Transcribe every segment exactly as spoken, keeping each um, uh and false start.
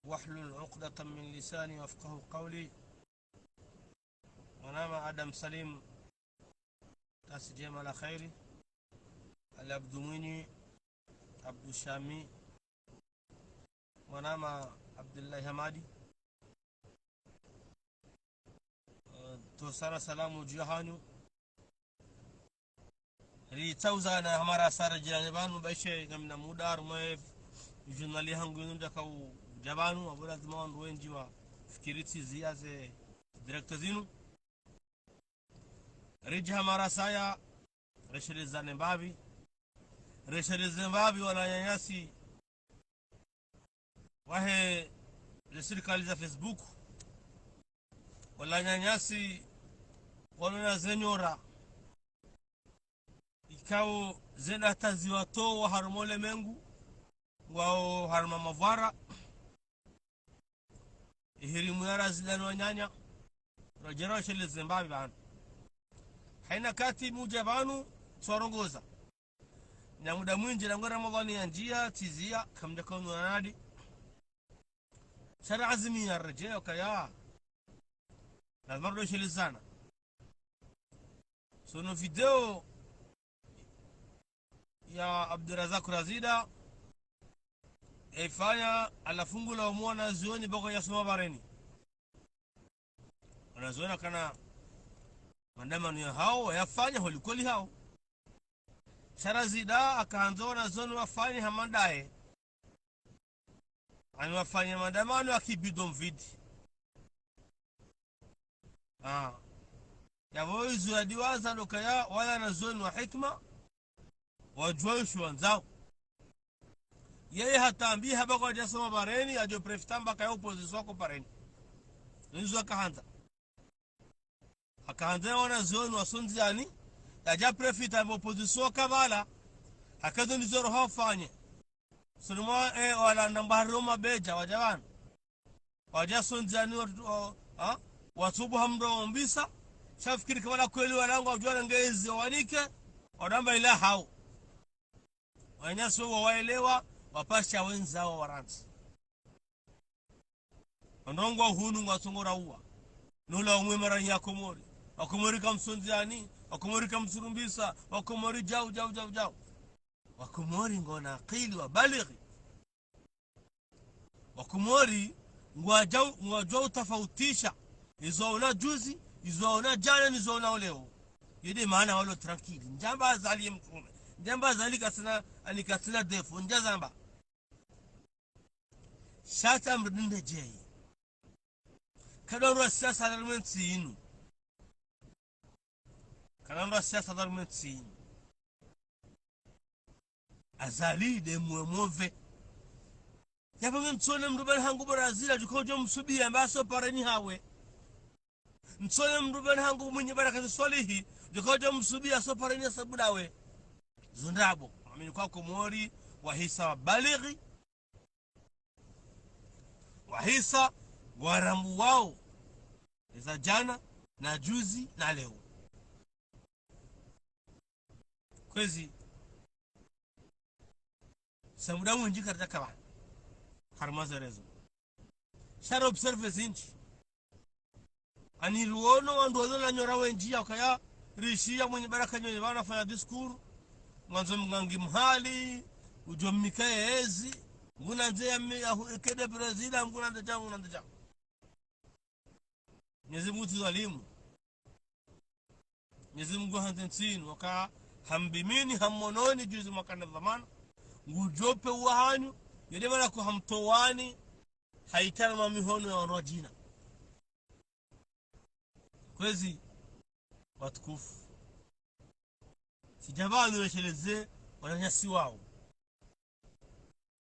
واحلل عقدة من لساني يفقهوا قولي. Mwanama Adam Salim, tasi djema la kheri. Ali Abdu Mwinyi, Abdu Shami, mwanama Abdullahi Hamadi. Eh, ntsosa na salamu dju hanyu. Ritsauzana hamara sara jirani pvanu, baishe ngamina muda harumwa journal hangu inu ndjaka udja pvanu, apvo lazima wandru wendji wafikiri tsi ziya ze direct zinu. Ridje hamara saya, reshelezane mbapvi. Resheleze mbapvi wananyasi wahe ze sirikali za Facebook. Wananyasi walo na ze nyora. Ikao ze data ziwatowa harumwa ulemengu, ngwao harumwa mavwara. Ihirimu ya Razida no wananya, rodjera washeleze mbapvi pvanu. Haina kati mudja pvanu, tsi warongoza. Na muda mwindji, rangu Ramadhani yandjia, tsi ziya, kamdjaka unwa nadi. Sha ra azimi ya redjeya ukaya lazima ridjo shelezana. Tsono video ya Abdurazak Razida, yaifanya alafungula umwana zioni boko yasoma bareni. Wanazioni wakana maandamano yahao, wayafanya holikweli hao. Sha Razida akahandza wanazioni wafanye hama ndaye. Ani wafanye maandamano ya kibidon vidi. Ah. Yapvo izo yadiwaza ndo ukaya wala wanazioni wa hikima, wadjuwa isho wandzao. Yeye hata ambiha bako wadjasoma bareni, yadjo profita mba kaya opposition wako bareni. Nizo akahandza. Akahandza ya wanazioni wasondziani, yadja profita mba opposition waka pvala, haka izo ndizo roha wafanye. Soni mwa, eh, wala namba hariro mabedja, wadja pvanu. Wadja sondziani watu, wa, ha? Watubu hamdru wa umbisa, sha fikiri kamana kweli walangu wadjuwa ngezi wanike, wadamba ila hao. Wananyasi wo waelewa, wapasha wendza wa warandzi. Wandru ngwa hunu ngwatsongora uwa. Nula umwe maranya Komori. Wakomori kamsondziani, Wakomori kamsurumbisa, Wakomori djau, djau, djau, djau. Wakomori ngwana akili wabalighi. Wakomori ngwadjau, ngwadjuwa utafautisha izo waona juzi, izo waona djana, nizo waona leo. Yede maana walo tranquille. Ndjamba Azali ye mtrume. Ndjamba Azali katsina, ani katsina défaut. Ndjazamba. Sha tsi mridinde djeyi. Kadondro wa siasa harumwa entsi inu. Kadondro wa siasa harumwa entsi inu. Azali nde mwe move. Yapvo nge ntsone mdru bani hangu Brazil, djuka udjo msubiya, mba so pareni hawe. Ntsone mdru bani hangu Mwinyi Baraka Swalihi, djuka udjo msubiya, so pareni ya sabu ndawe. Zo ndrabo. Amini kwa Komori, wahisa wabalighi. Wahisa warambuwao eza djana na juzi na leo. Kwezi, sa muda mwindji karidjaka pvanu harumwa ze réseaux. Sha ro observe zindji. Ani ruono wandru wazo na nyora wendji ya ukaya, rishiya Mwinyi Baraka Nyoni pvanu hafanya discours. Mwandzo mngangi mhali, udjo mnika ezi, nguna ndze ya mi, ya hu-, ikede prezida, nguna ndze djau, nguna ndze djau. Mwenyezi Mungu tsi dhalimu. Mwenyezi Mungu handze ntsi inu, waka hambimini, hammononi, juzi mwakana dhwamana. Ngudjo pewa hanyu, yede mana ko hamtowani, hayitana mwa mihono ya wandru wadjina. Kwezi, watukufu. Tsidja pvanu resheleze wananyasi wao.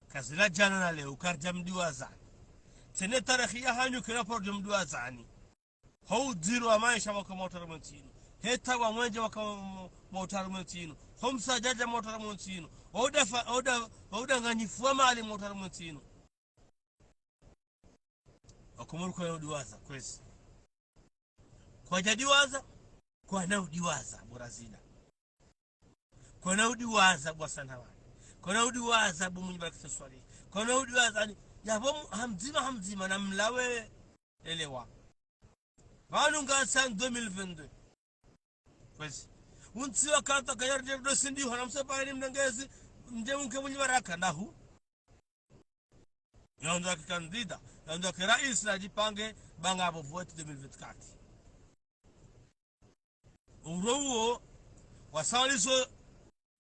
Kazila djana na leo, karidja mdiwazani. Tsena tarehi ya hanyu kena paro dja mdiwazani. Ho udziro wa maesha waka mwa utara mwe ntsi inu. Heta wa mwenje waka mwa utara mwe ntsi inu. Ho msadjadja mwa utara mwe ntsi inu. Ho udafa-, ho uda-, ho udanganyifu wa mali mwa utara mwe ntsi inu. Wakomori kwana udiwaza, kwezi. Kwadja diwaza, kwana udiwaza, bo Razida. Kwana udiwaza, bo Sanawani. Kona udiwaza bo mwenye barakisa swali. Kona udiwaza ani, yapvo mu-, hamdzima, hamdzima, na mlawe, elewa. Pvanu ngasi en deux mille vingt-deux. Kwezi. Untsi wakati kayari nde dosi ndiho na msapari mnangezi, mdje mke mwenye baraka, ndahu. Yandru yake kandida, yandru yake raisi nadjipange, ba ngapvo vote deux mille vingt-quatre. Uro uwo, wasaliso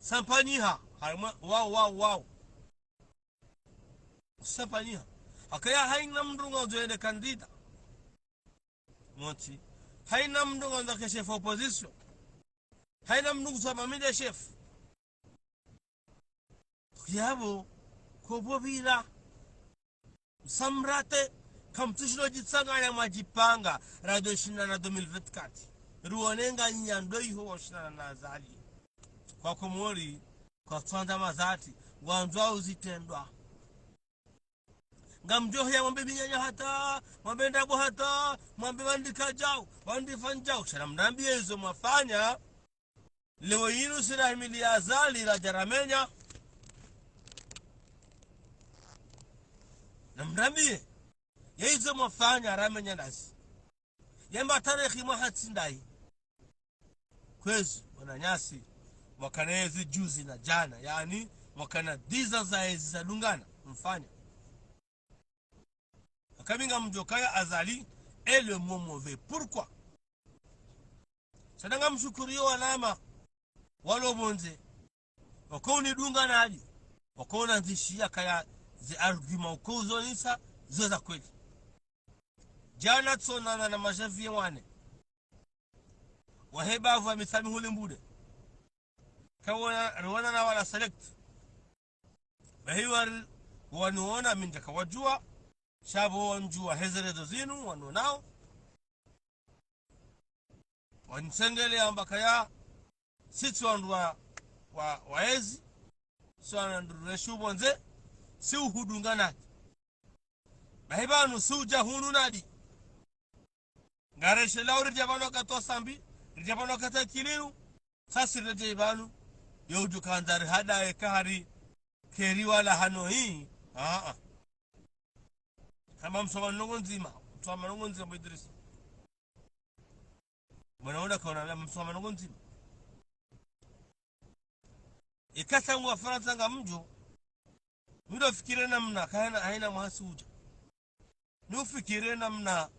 sampanyiha, harimwa, wao, wao, wao. Sampanyiha. Akaya haina mndru ngwandzo yende kandida. Moti. Haina mndru ngwandzo ke chef opposition. Haina mndru ngwandzo mamide chef. Yapvo, kopvo pvira. Msamrate, kamtsushilo djitsanganya mwadjipanga, rado shindana deux mille vingt-quatre. Ruonenga nyando iho washindana na Azali. Kwa Komori, kwa tsandza mazati, ngwandzo uzitrendwa. Ngamdjo heya mwambe minyanya hata, mwambe ndrabo hata, mwambe wandika djau, wandifanya djau. Sha namnambiye izo mwafanya. Leo yinu sina himili ya Azali radja ramenya. Namnambiye. Ye izo mwafanya ramenya nasi. Yemba tarehi mwahatsi ndayi. Kwezi, wananyasi, mwakana yezi juzi na djana, yaani, mwakana dix ans za yezi zadungana, mfanya. Akaminga mdjo kaya Azali est le mot mauvais. Pourquoi ? Sha ngamshukuriyo wanama, walo pvondze. Wako unidunga nadi. Wako unandzishiya kaya ze argument uko uzonisa, zo za kweli. Djana tsonana na majaviye wane. Wahe bavu wa Mitsamihuli mbude. Kawona, riwona na wala select. Bahi wari, waniona mi ndjaka wadjuwa. Sha pvo wandjuwa heze rezo zinu, wanionao. Wanitsengele yamba kaya, si tsi wandru wa, wa, wa ezi, si wandru reshi upvondze, si uhudunga nadi. Bahi pvanu, si udja hunu nadi. Ngareshe lau ridja pvanu wakati wa sambi, ridja pvanu wakati wa kililu, sasi ridja pvanu, yo udjo kandza rihada eka hari keri wala hano hii, aa. Hamba msoma ndrongo ndzima, msoma ndrongo ndzima, bo Idrisa. Mwana wona kaona, hamba msoma ndrongo ndzima. Ikasa ngwa Farantsa ngamdjo, mi ndo fikire namna, kaina, haina mwasi udja. Ni ufikire namna,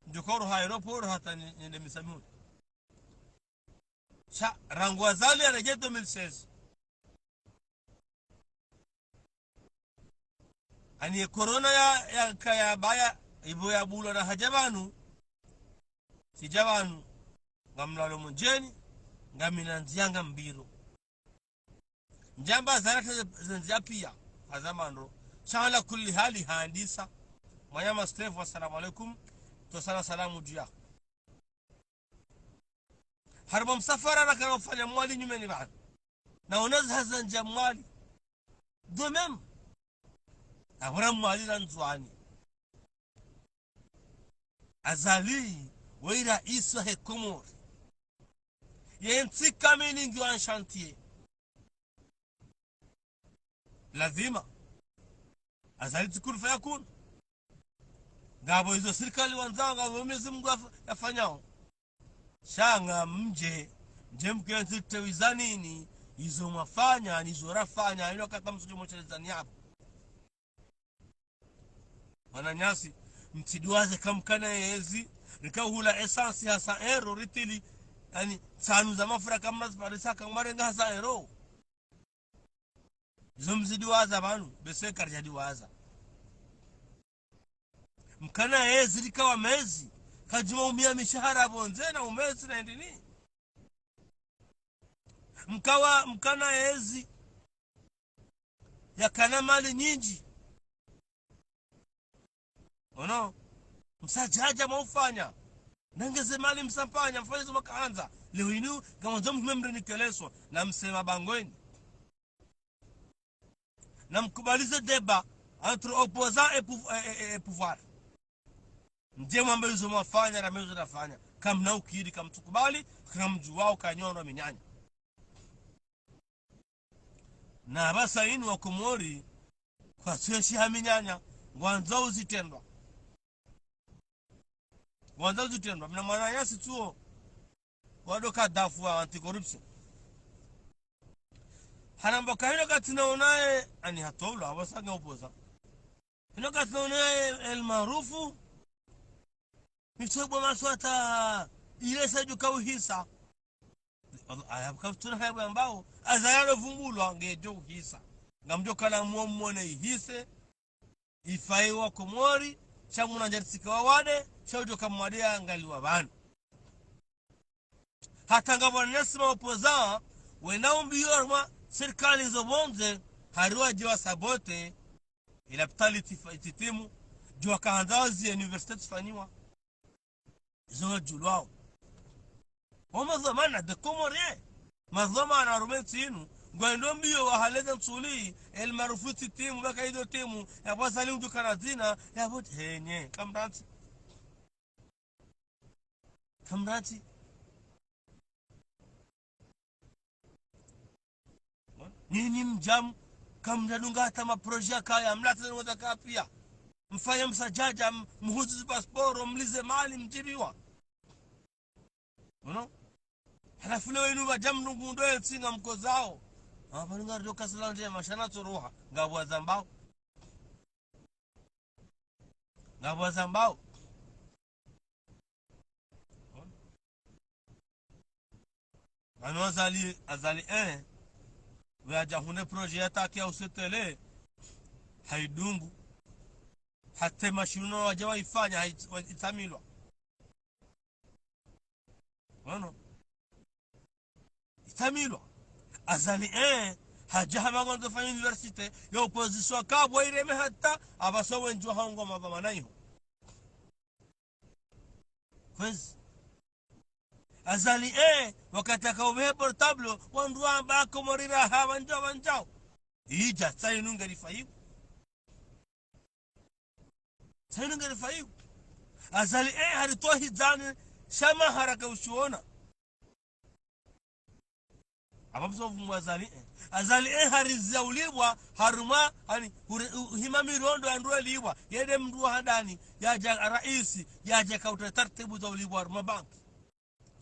ndjo koro ha aéroport hata ni, niende Mitsamihuli. Sha, rangu Azali yaredjeyi deux mille seize. Ani ye corona ya, ya kaya baya, ipvo ya bulwa na hadja pvanu. Sidja pvanu. Ngamlalo mondjeni, ngamina ndzia ngambiro. Ndjamba zaraka ze, ze ndzia piya, hazamandro. Sha ala kulli hali handisa. Mwanyama Steve, wassalamu alaikum. Tosana salamu dju ya. Harimwa msafara rakana ufanya Mwali nyumeni pvanu. Na unezi haza ndja Mwali. De même. Apvo ra Mwali na Ndzuani. Azali, we raisi wahe Komori. Ye ntsi kamili ngiyo en chantier. Lazima. Azali tsi kun fayakun. Ngapvo izo sirikali wandzao, ngapvo Mwenyezi Mungu yaf-, yafanyao. Sha ngamdje, ndje mkentsi tewizanini, izo mwafanya, nizo rafanya, ino kata msudjo mochelezani yapvo. Wananyasi, mtsidiwaze kamkana yezi, rika uhula essence ha cent euros, ritili, yaani, tsanu za mafura kamna ziparisa kamwarenga ha cent euros. Izo mzidiwaza pvanu, bese karidjadiwaza. Mkana yezi rikawa mezi, kadjuma umia mishahara pvondze na umezi na indrini. Mkawa, mkana yezi, yakana mali nyindji. Ono, msadjadja mwaufanya. Nangeze mali msampanya, mfanye zo mwakahandza. Leo inu, ngamwandzo mhume mrenikeleswa, na msema bangweni. Na mkubalize débat entre opposants et pouv-, et, et, et pouvoir. Ndje mwambe izo mwafanya, na mezo nafanya. Kamna ukiri, kamtsukubali, kamdjuwao, kanyono, minyanya. Na apvasa inu Wakomori, kwatsu eshi ha minyanya, ngwandzo zitrendwa. Ngwandzo zitrendwa. Mna mwananyasi tsuo, wado kadafu wa anti-corruption. Hanamba ka hino katsina unaye, ani hatolwa, apvasa nge opposant. Hino katsina unaye El Maarufu, mitsobo maswata, ile sa djuka uhisa. Aya, katsina haya ambao, Azali yalo vumbulwa, ngedjo uhisa. Ngamdjo kala mwo mwone ihise, ifayi Wakomori, sha muna ndjarisika wawade, sha udjo kamwade ya ngaliwa pvanu. Hata ngapvo wananyasi ma opposant, wena umbiyo harumwa sirikali zo pvondze, hari wadje wasabote, ilapitali itifa-, ititimu, djuwa kahandza wazi université tsifanyiwa. Izo wadjulwao. Wa madhwamana de Comorien. Madhwamana harumwa entsi inu, ngwendo mbiyo wahaleza ntsuli, El Maarufu ititimu, baka ido timu, yapvo Azali undjuka na dzina, yapvo, henye, kamratsi. Kamratsi. Nyinyi mdjamu, kamdjadunga hata maprojet kaya, mlatse nwoza kapia. Mfanya msadjadja, m-, mhuzu zi pasporo, mlize mali, mdjibiwa. Uno? Halafu leo inu pvadja mdungu ndo entsi ngamkozao. Apvo ngardo kasila ndje mashana tsoroha, ngapvo wazambao. Ngapvo wazambao. Pvanu Azali, Azali, eh, we hadja hunde projet ya taki ya usetele, haidungu, hata mashiruno wadja waifanya, hai-, wa-, itamilwa. Wano. Itamilwa. Azali, eh, hadja hama ngwandzo fanya université, ya opposition kapvo ireme hata, apvasa wendji wa haungo mapvamana iho. Kwezi. Azali, eh, wakati yaka upvehe portable, wandru wamba Komori raha, wandjao, wandjao. Idja, tsa inu ngeri fayibu. Tsa inu ngeri fayibu. Azali, eh, haritoa hidzani, sha maharaka ushiona. Apvo msovu mwa Azali, eh. Azali, eh, harizia ulipvwa, harumwa, ani, ure-, u-, hima mirondo ya ndru ulipvwa, yende mndru wa handani, yadja raisi, yadja kauta taratibu za ulipvwa harumwa banki.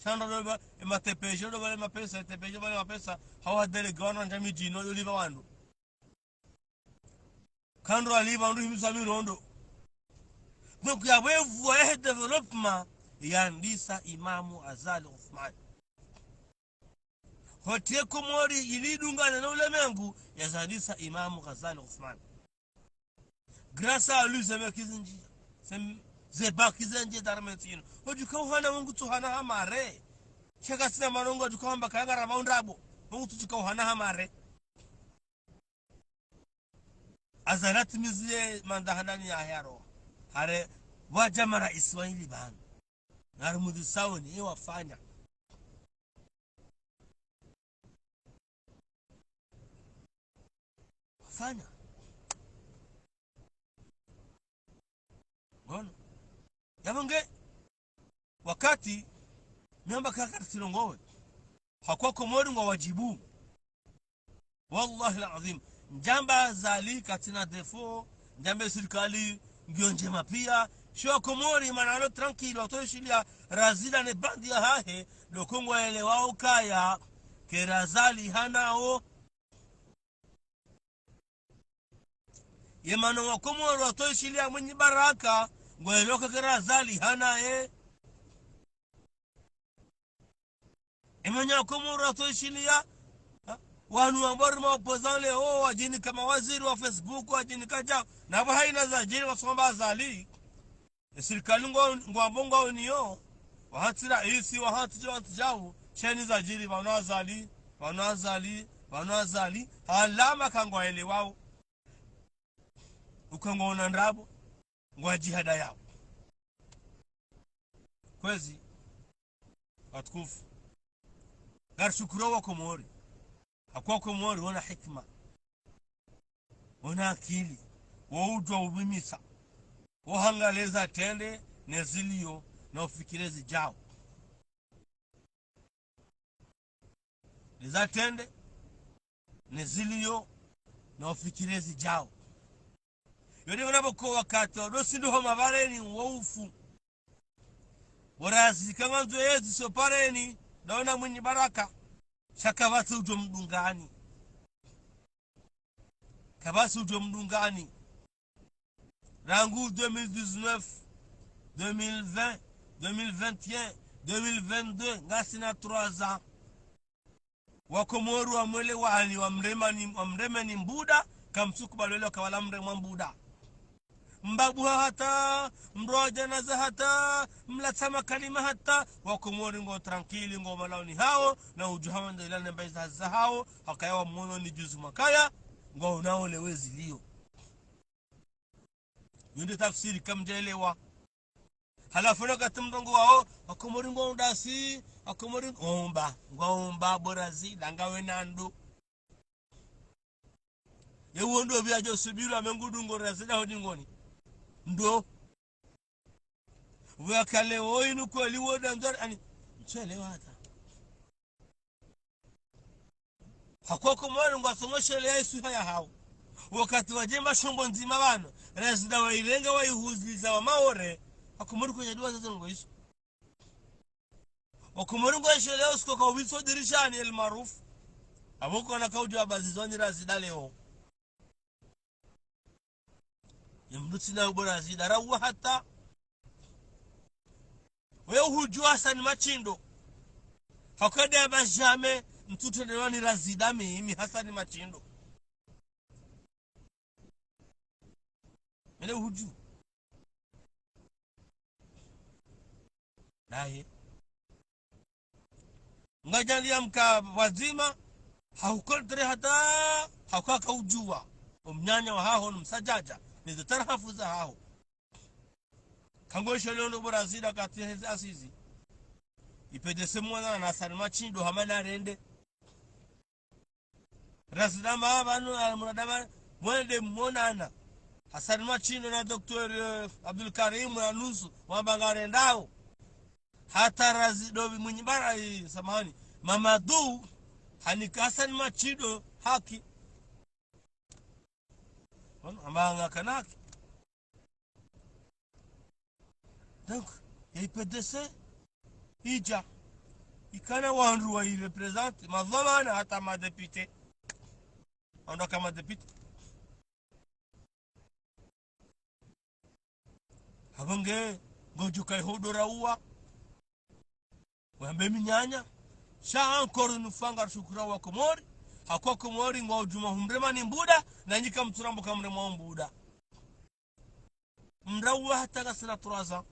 Shandro ndo ba, e ma T P G, ndo bale mapesa, T P G bale mapesa, hawa délégué wanu wandja midjini, ndo ulipva wandru. Kandru alipva wandru himisa mirondo. Donc, ya wevu wa ehe développement, yandisa Imamu Azali Assoumani. Hotsi ye Komori ili idungane no ulemengu, yazandisa Imamu Azali Assoumani. Grâce à lui, ze banki zindji, ze, ze banki zindji za harumwa entsi inu. Odjuka uhana wongu tsuhana hamare. Sheka sina marongo odjuka wamba kayanga rama undrabo. Wongu tsudjuka uhana hamare. Azali atimiziye manda handani ya hero. Hare wadja maraisi wa ili pvanu. Ngari mudhi sauni, iwafanya. Wafanya. Ngono. Yapvo nge, wakati, miamba kaka tsilongowe. Hakwa Komori ngwa wadjibu. Wallahi al-azim. Ndjamba Azali katsina défaut, ndjamba sirikali ngiyo ndjema pia. Sho Komori mana lo tranquille, watsoishiliya Razali ne bandi ya hahe, ndo ko ngwaelewao kaya, ke Razali hanao. Ye mana wa Komori watsoishiliya Mwinyi Baraka, ngwaelewa ke Razali hanaye. Ye mana wa Komori watsoishiliya, ha? Wanu wambao ri ma opposant leo, wadjinika mawaziri wa Facebook, wadjinika djao. Na pvo haina zadjiri wasomba Azali. Ye sirikali ngo, ngwambo ngwaoniyo. Wahantsi raisi, wahantsi djao, wahantsi djao. Sheni zadjiri, pvanu Azali, pvanu Azali, pvanu Azali. Alama ka ngwaelewao. Uka ngwaona ndrabo, ngwadjihada yao. Kwezi, watukufu. Ngarishukuru wa Komori. Hakwa Komori wona hikima. Wona akili. Wo udjuwa upvimisa. Wo hangaliya ze zatrende, ne ziliyo, na ufikiri zidjao. Ze zatrende, ne ziliyo, Na ufikiri zidjao. Yo nde mana pvoko wakati wa dosi ndo homa pvareni wo ufu. Bo Razida kangandzo yezi so pvareni, ndaona Mwinyi Baraka. Sha kapvatsi udjo mdungani. Kapvatsi udjo mdungani. Rangu deux mille dix-neuf, deux mille vingt, deux mille vingt et un, deux mille vingt-deux, ngasina trois ans. Wakomori wamwelewani, wamremani, wamremeni mbuda, kamtsuku balwele kawala mremwa mbuda. Mbabuha hata, mroa janaza hata, mlatsa makalima hata, Wakomori ngo tranquille, ngo malaoni hao, na udjuha wandza ila nemba iza za hao, hakaya wa mwono ni juzu makaya, ngo unao lewe zilio. Yo nde tafsiri kamdjaelewa. Halafu na kati mrongo wao, Wakomori ngwaundasi, Wakomori ngwaumba, ngwaumba bo Razida, ngawe na ndo. Ye wo ndo pvia djo subiri amengudu ngo Razida hodi ngoni. Ndo. Pvwa kale wo inu kweli wo nda ndzari, ani, mtselewa hata. Hakoko Wakomori ngwasongoshelea iswiha ya hao. Wakati wadjemba shombo ndzima pvanu, Razida wairenga waihuziza wa Maore, Wakomori kwenye dua zazo ngo iso. Wakomori ngwaishelea usiku ka ubiso dirishani El Maarouf. Apvo kona kaudja wabazizwa ni Razida leo. Ye mdru tsina ubo Razida, rawa hata. Wewe hudjua Hassan Matshindo. Hakade aba jamais, mtsutre ne wani Razida mimi, Hassan Matshindo. Mene hudjua. Naye. Ngadjali ya mka wadzima, haukontre hata, haukaka udjua. Omnyanya wa haho, no msadjadja, nizo tarahafu za haho. Kango isho leo ndo bo Razida kati hezi asizi. I P D C mwana na Hassan Matshindo hama na rende. Razida mba pvanu, ah, mwana daba, mwende monana. Hassan Matshindo na Docteur, eh, Abdul Karim na nusu, wamba ngarendao. Hata Razida bi Mwinyi Bara, eh, samahani. Mamadou, hanika Hassan Matshindo, haki. Wana, amba ngakana haki. Donc, ya I P D C, idja. Ikana wandru wa i représente, madhwamana hata madéputé. Wandru kama député. Apvo nge, ngodjuka ihodora uwa. Wambe minyanya. Sha encore une fois ngarishukuru Wakomori. Hakwa Komori ngwaudjuma humrema ni mbuda, na nyika mtsurambo kamrema mbuda. Mrauwa hata ngasina trois ans.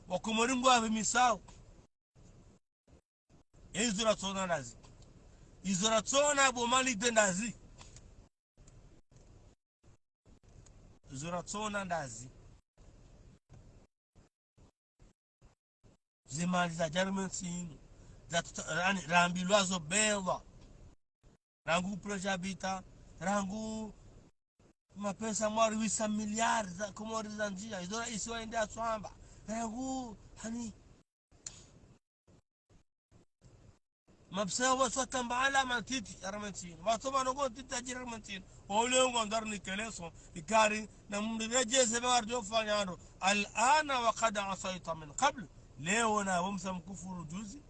Wakomori ngwapve misao. Izo ratsona ndazi. Izo ratsona bo mali de ndazi. Izo ratsona ndazi. Ze mali za djarumenti inu. Za tuta, rani, rambilwa zo belwa. Rangu projet Habitat, rangu mapesa mwari huit cents milliards za Komori za ndzia, izo raisi waende aswamba. Rangu, hani, mapesa waswatamba ala mantiti, ya ramentino. Wasoma nongo ntiti ajira ramentino. Wale ngo ndar ni keleso, ikari, na mndreje sebe wardjo fanya ndo. Al-ana wa qad asayta min qabl. Leo na wamsa mkufuru juzi.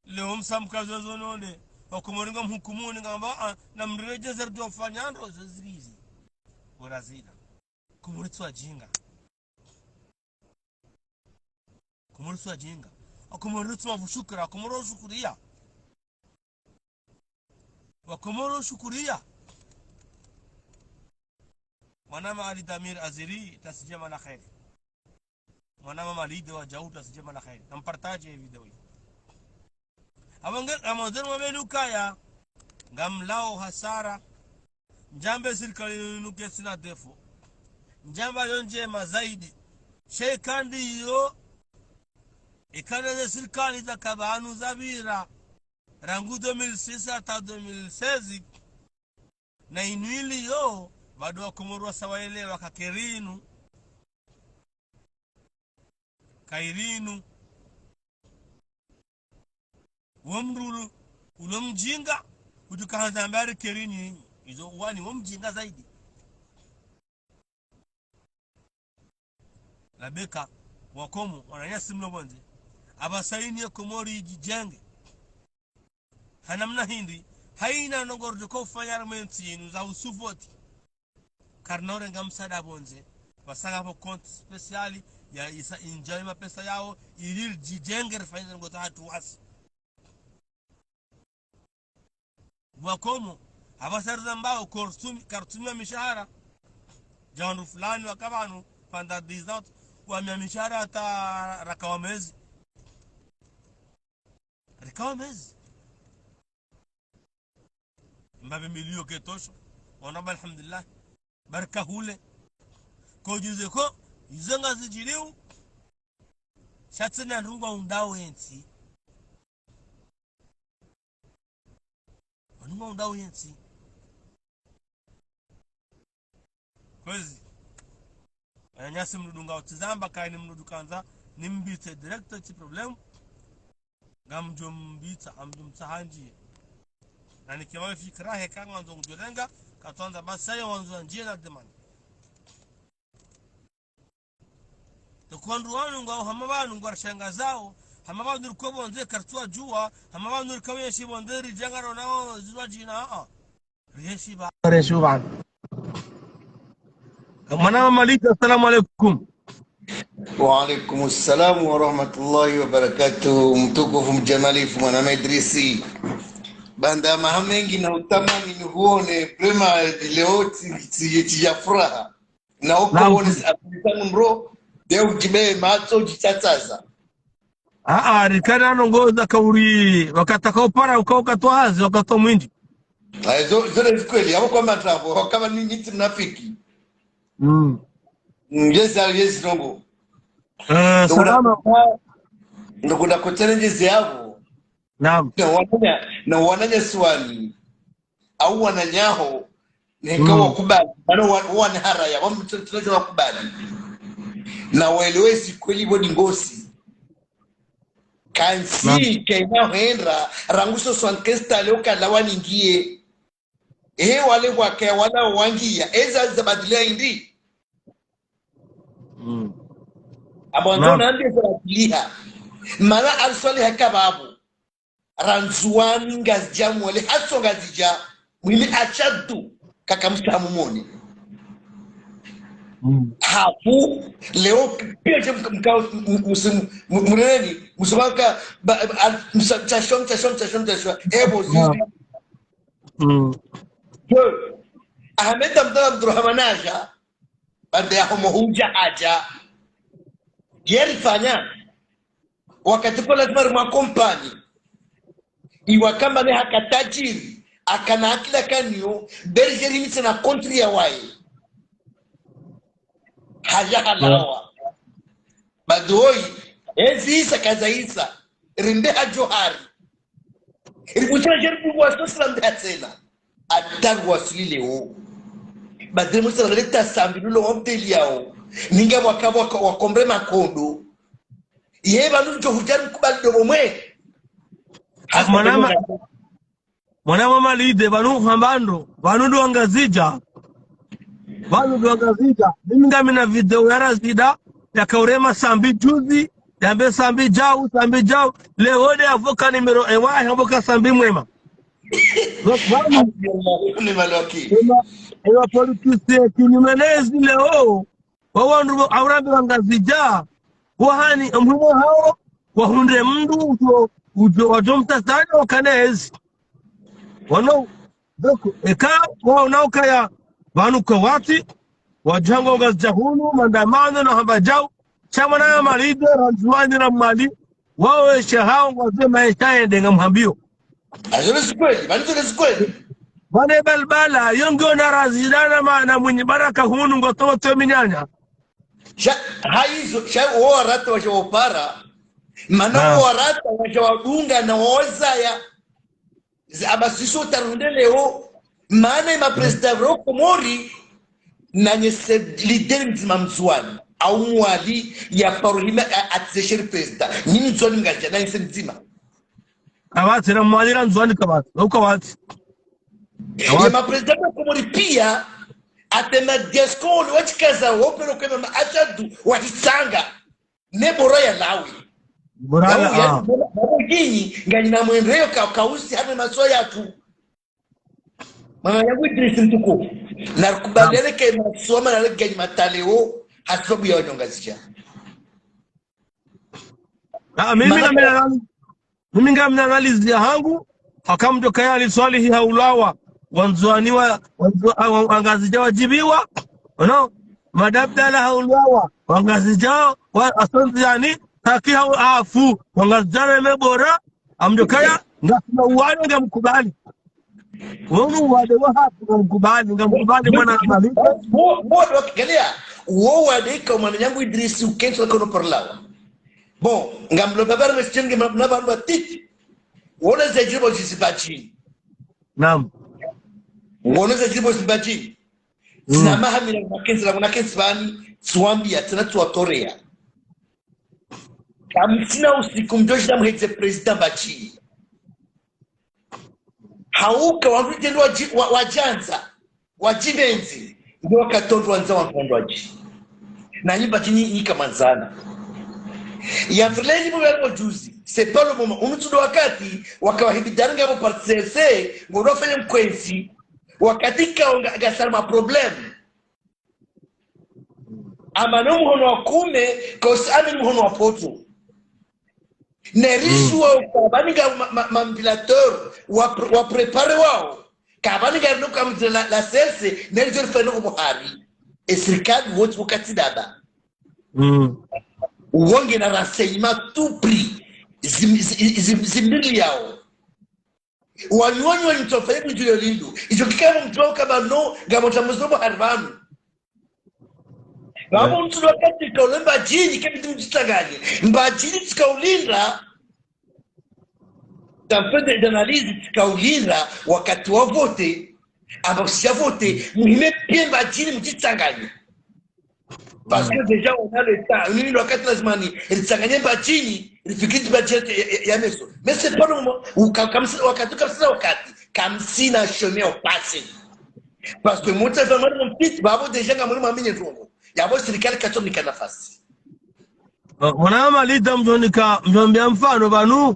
Leo msa mkazo zo nonde. Wakomori ngamhukumuni ngamba, ah, na mndreje sebe wardjo fanya ndo, zo zirizi. Bo Razida. Komori tsi wajinga. Komori tsi wajinga. Wakomori tsi wavushukura, Wakomori washukuriya. Wakomori washukuriya. Mwanama Ali Damir Aziri, tasi djema na kheri. Mwanama Malide wa Djau, tasi djema na kheri. Nampartage ye video yi. Apvo nge, amwandze mwambe ukaya, ngamlao hasara, ndjambe sirikali inu ketsina défaut. Ndjamba yo ndjema zaidi. Sha ikandi yo, ikana ze sirikali za kabanu za pvira. Rangu deux mille six hata deux mille seize. Na inu iliyo, bado Wakomori wasa waelewa kakeri inu. Kairi inu. Wo mndru ulo, ulo mjinga, Kudjuka handza ambari kerini, izo wani wo mdjinga zaidi. Labeka, wakomo, wananyasi mlo pvondze. Apvasa ini ye Komori idjidjenge. Ha namna hindri, haina ndrongoo ridjo ufanya harumwa entsi yinu za usuvoti. Karina urenga msaada pvondze. Pvasa ngapvo compte spécial ya isa indjia ye mapesa yawo, ili ridjidjenge rifanye ndrongoo zahatru wasi. Wakomo, apvasa rizambao, kartsumi-, kartsumiwa mishahara. Dja wandru fulani waka pvanu, pendant dix ans, wamia mishahara hata raka wa mezi. Raka wa mezi. Mbapvi miliyo ketosho. Wona ba alhamdulillah. Baraka hule. Ko djuze ko, izo ngazidjiriwo. Sha tsena ndrongoo undao entsi. Ndrongoo undao entsi. Kwezi. Wananyasi mdru dunga utsizamba, kayini mdru kandza, nimbitse direct, tsi problème. Ngamdjo mbitsa, ngamdjo mtsaha ndjiye. Na nikiwa fikira heka ngwandzo ngudjorenga, katwandza basi ayo wandzo ndjiye na demande. Toko wandru wanu ngwao hama pvanu ngwarishangazao, hama pvanu riko pvondze kartsuwadjuwa, hama pvanu rika wenshi pvondze ridjanga ronao zizwa djina, a-a. Rienshi pva-, rienshi pvanu. Mwana wa Malika, assalamu alaikum. Wa alaikum salam wa rahmatullahi wa barakatuh. Mtukufu mdjamalifu mwana Idrisi. Baanda maha mengi na utamani nihuone, vraiment leo tsi, tsi, tsi ya furaha. Na uko Naam. Wone si apita mro, de udjibe matso udjitsatsaza. Aa, rikana ndrongoo za kauri, wakati kaupara, uka-, wakati wa hazi, wakati wa mwindji. Ayi, zo, zo nde zikweli, apvo kwa matravo, wakaba ni, ni tsi mnafiki. Mm. Mm, yes, ah, yes, ndrongoo. Eh, Ndo kuna salama. Ndo kuna ko challenges yapvo. Naam. Na wananya, na wananya swali. Au wananyaho, neka Mm. wakubali, mana wa-, wane haraya, wa mtu, mtu, mtu wakubali. Na waelewe zi kweli pvo ni ngosi. Kansi, Naam. Kaina hwendra, rangu soixante-quinze tale ukala waningiye. E, wale wake, wala wangiya, eza zabadilia hindri. Mm. Abo Naam. Ndo nambe zabadilia. Mana aliswali haka babu. Randzuwani Ngazidja mwale, haso Ngazidja, mwili ashadu, kaka msamu mone. Mm. Hafu, leo, pia je mka-, mka-, m-, m-, msi-, m-, m-, mreni, msumaka, ba-, ba-, al-, msa-, mtashwa, mtashwa, mtashwa, mtashwa, ebo, Naam. Zuri. Mm. Yo, Ahmed Abdallah Abdurrahman aja, bande ya homo huja aja. Yeri fanya, wakati ko lazima rimwa kompanyi. Iwakamba ne haka tajiri, akana akila kaniyo, bergerie mitse na kontri ya waye. Haja halawa. Badoi, ezi isa kaza isa, rimbe ha Johari. Rimbushira jeri kuwa sosi la mbe hatsena. Ata ngwaswili leo. Badri musa na leta sambi lulo wa mteli yao. Ninga waka, waka, wakombre makondo. Ye pvanu ndjo hudjari mkubali dobo mwe. Mwanama, mwanama Malide, pvanu hamba ndro, pvanu ndo Wangazidja. Pvanu ndo Wangazidja. Mimi ngamina video ya Razida, yaka urema Sambi juzi, yambe Sambi djau, Sambi djau. Leo nde avoka numéro un wahe, avoka Sambi mwema. Pvanu, Ni maloki. Ema, ema politicien kinyume nezi leo. Wawandru bo, awurambe Wangazidja, wahani, mhumo hawo, wahundre mndru, udjo, udjo, wadjo mtazanya, wakane ezi. Wano, donc, eka, waona ukaya, pvanu kawati, wadjanga Ngazidja hunu, maandamano, na hamba djau, sha mwanama Malide, Randzuwani na Mwali, wawo esha hawo, ngwaze maesha yende ngamhambio. Azo nde zikweli, pvanu zo nde zikweli. Pvane balbala, yo ngiyo na Razida na ma-, na Mwinyi Baraka hunu ngo tomo to minyanya. Sha, hayizo, sha wo warata washa wopara. Mana wo warata washa wadunga na wozaya. Zi-, aba ziso tarunde leo. Mana ima président wa Komori, nanye se leader mdzima Mndzuwani. Au Mwali ya paro hima a-, atse sheri président. Nini Ndzuwani Ngazidja, nanye se mdzima. Kawati, na Mwali na Ndzuwani kawati. Ukawati. Ye ma président ya Komori pia, ate ma diaspora, washikaza, wopero kwema ma ashadu, wahitsanga. Ne bora ya lawi. Bora ya, ah. Bora yini, nganyina mwendeleyo ka, kausi hame maso yatru. Mwananyangu Idrisi mtukufu. Narikubaliane ke maso mana rege ni mataleo, hasibabu ya wanyongazija. Ah, mimi na mina Mimi ngamina analizi yahangu, haka mdjo kaya Ali Swalihi haulawa, Wandzuani wa, Wandzu-, a, wa, Wangazidja wadjibiwa, ono, Madabdala haulawa, Wangazidja wa, asondziani, Taki hau afu, Wangazidja weme bora, amdjo kaya, ngasina uwade ngamkubali. Wonu uwade wa haki ngamkubali, ngamkubali mwana Maliza. Wo, wo, wo, angalia, wo uwade ka mwananyangu Idrisi ukentsi la kono parlawa. Bon, ngamlo babara mesichenge ma-, na bandu batiti. Wona zedjiribo zizibadjini. Naam. Wona zedjiribo zibadjini. Mm. Tsina maha mila na kentsi la, na kentsi bani, tsiwambia, tsina tsiwatorea. Kamsina usiku mdjo shida muhedze président Mbadjini. Hauka wandru djendo wadji-, wa-, wadjandza, wadjibendzi, ndo wakati wandru wandza wandru wadji. Na nyi Mbadjini nyi kamandzana. Ya mfreleni mwe yako juzi, c'est pas le moment. Unu tsi ndo wakati, waka wahibidari ngapvo parti C R C, ngodo wafanya mkwenzi, wakati kao nga, ngasina ma problème. Amani mhono wa kume, kausi amani mhono wa poto. Ne risi wao, kabani nga ma, ma, ma ventilateur, wa pr-, wa préparer wao. Kabani nga no kamdze la, la C R C, ne rizo rifanya ko buhari. E sirikali wontsi wakati daba. Mm. Wonge na renseignement tout prix. Zim-, zim-, zim-, zimbili yao. Wanyonyi wanyi tsofa yedu djulio lindu. Ijo kikamo mdjoka bano, ngamo tamuzo bo haribanu. Ngamo mtsulo wakati kaule Mbadjini, kebidi mdjitsanganye. Mbadjini tsikaulinda. Tampende d'analyse tsikaulinda, wakati wa vote. Amba kusia vote, muhime pia Mbadjini mdjitsanganye. Parce que déjà, on a le temps. Nini wakati lazima ni, ritsanganye Mbadjini, rifikiri Mbadjini ya, ya, ya meso. Mais c'est pas le moment. Uka-, kamsi-, wakati, kamsina wakati. Kamsina chemin au passé. Parce que mutsa vraiment mon petit, babo déjà ngamuri mamine ndrongo. Yabo sirikali katsonika nafasi. Oh, mwana Malida mdjonika, mdjombia mfano banu.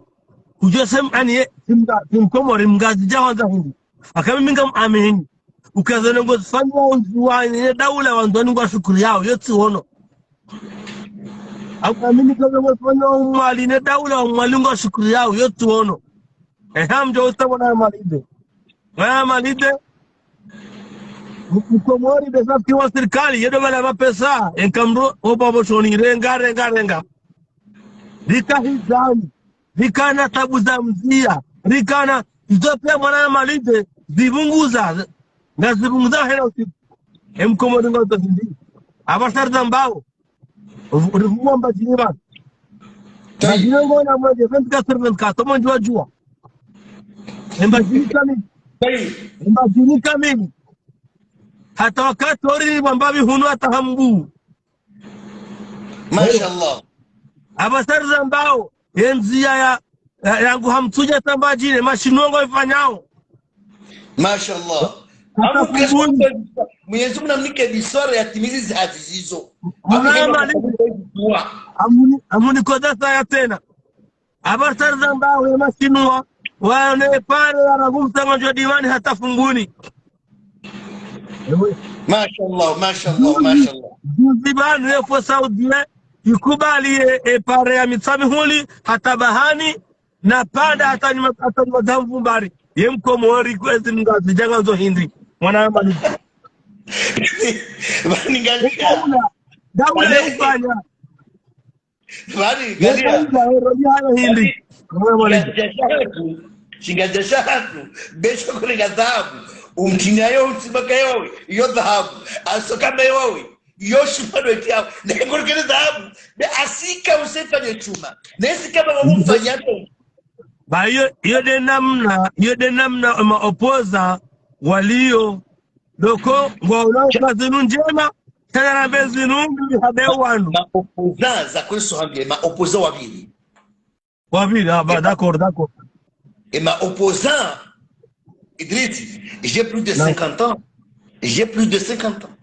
Kujose m-, ani ye, timba, timkomori Mngazidja wandza Hindri. Aka mimi ngam amini. Ukaza ndrongo zifanywa Wandzuani ne daula Wandzuani ngwa shukuri yao, yo tsi wono. Aka mimi kaza ndrongo zifanywa Mwali ne daula Mwali ngwa shukuri yao, yo tsi wono. Eha, mdjo usa mwana Malide. Mwana Malide. M-, mkomori besa fiwa sirikali, yedo bala mapesa, enkamro, oba boshoni, renga, renga, renga. Rika hizani. Rikana tabu za mzia. Rikana, izo pia mwana Malide, zibunguza, ngazibunguza hela usiku. Emkomori nga utazindi. Abasari za mbao. Uvu-, urivuwa Mbadjini ba. Tayi. Mbadjini ngona mwenye, vingt-quatre sur vingt-quatre, tomo ndjua djua. Embadjini kamili. Tayi. Embadjini kamili. Hata wakati ori ni wambavi hunu hata hambu. Mashallah. Abasari za mbao, ye ndzia ya, ya, yangu hamtsudja ta Mbadjini, mashinwa ngo ifanyao. Mashallah. Hata Amu kesi kubuni. Mwenyezi Mungu namnike biswara yatimizi zi hazi zizo. Mwana Amu kesi Malide. Amuni, amuni koda saya tsena. Abasari za mbao ye mashinwa, wane pare ya rangu mtsanga djo diwani hata Funguni. Mashallah, mashallah, mashallah. Juzi banu ye fo Saudi ye, ikubali ye, e pare ya Mitsamihuli, hata Bahani, na Panda, hata nyuma, hata nyuma dhamvu mbari. Ye mkomori kwezi Mngazidja ngandzo Hindri. Mwana ya Malide. Bani ngalia. Daula, daula ya ufanya. Bani, ngalia. Yeka ila, ero, ni hayo Hindri. Mwana ya Malide. Shingazidja shahatru, shingazidja shahatru, besho kule nga dhahabu, umtini ayo, umtsimba kayowe, iyo dhahabu, aso kamba yowe, iyo shupado eti yao, na ngoro kele dhahabu, be asika usefanye chuma, na esika baba umfanya to. Ba iyo, iyo de namna, iyo de namna ma opposants walio, doko, ngwa unao kwa zinu ndjema, tena rambe zinu mbi hade wanu. Ma opposants za kweso hambie, ma opposants wabili. Wabili, ah, ba, d'accord, d'accord. E ma opposants, Idrisi, j'ai plus de cinquante ans. J'ai plus de cinquante ans.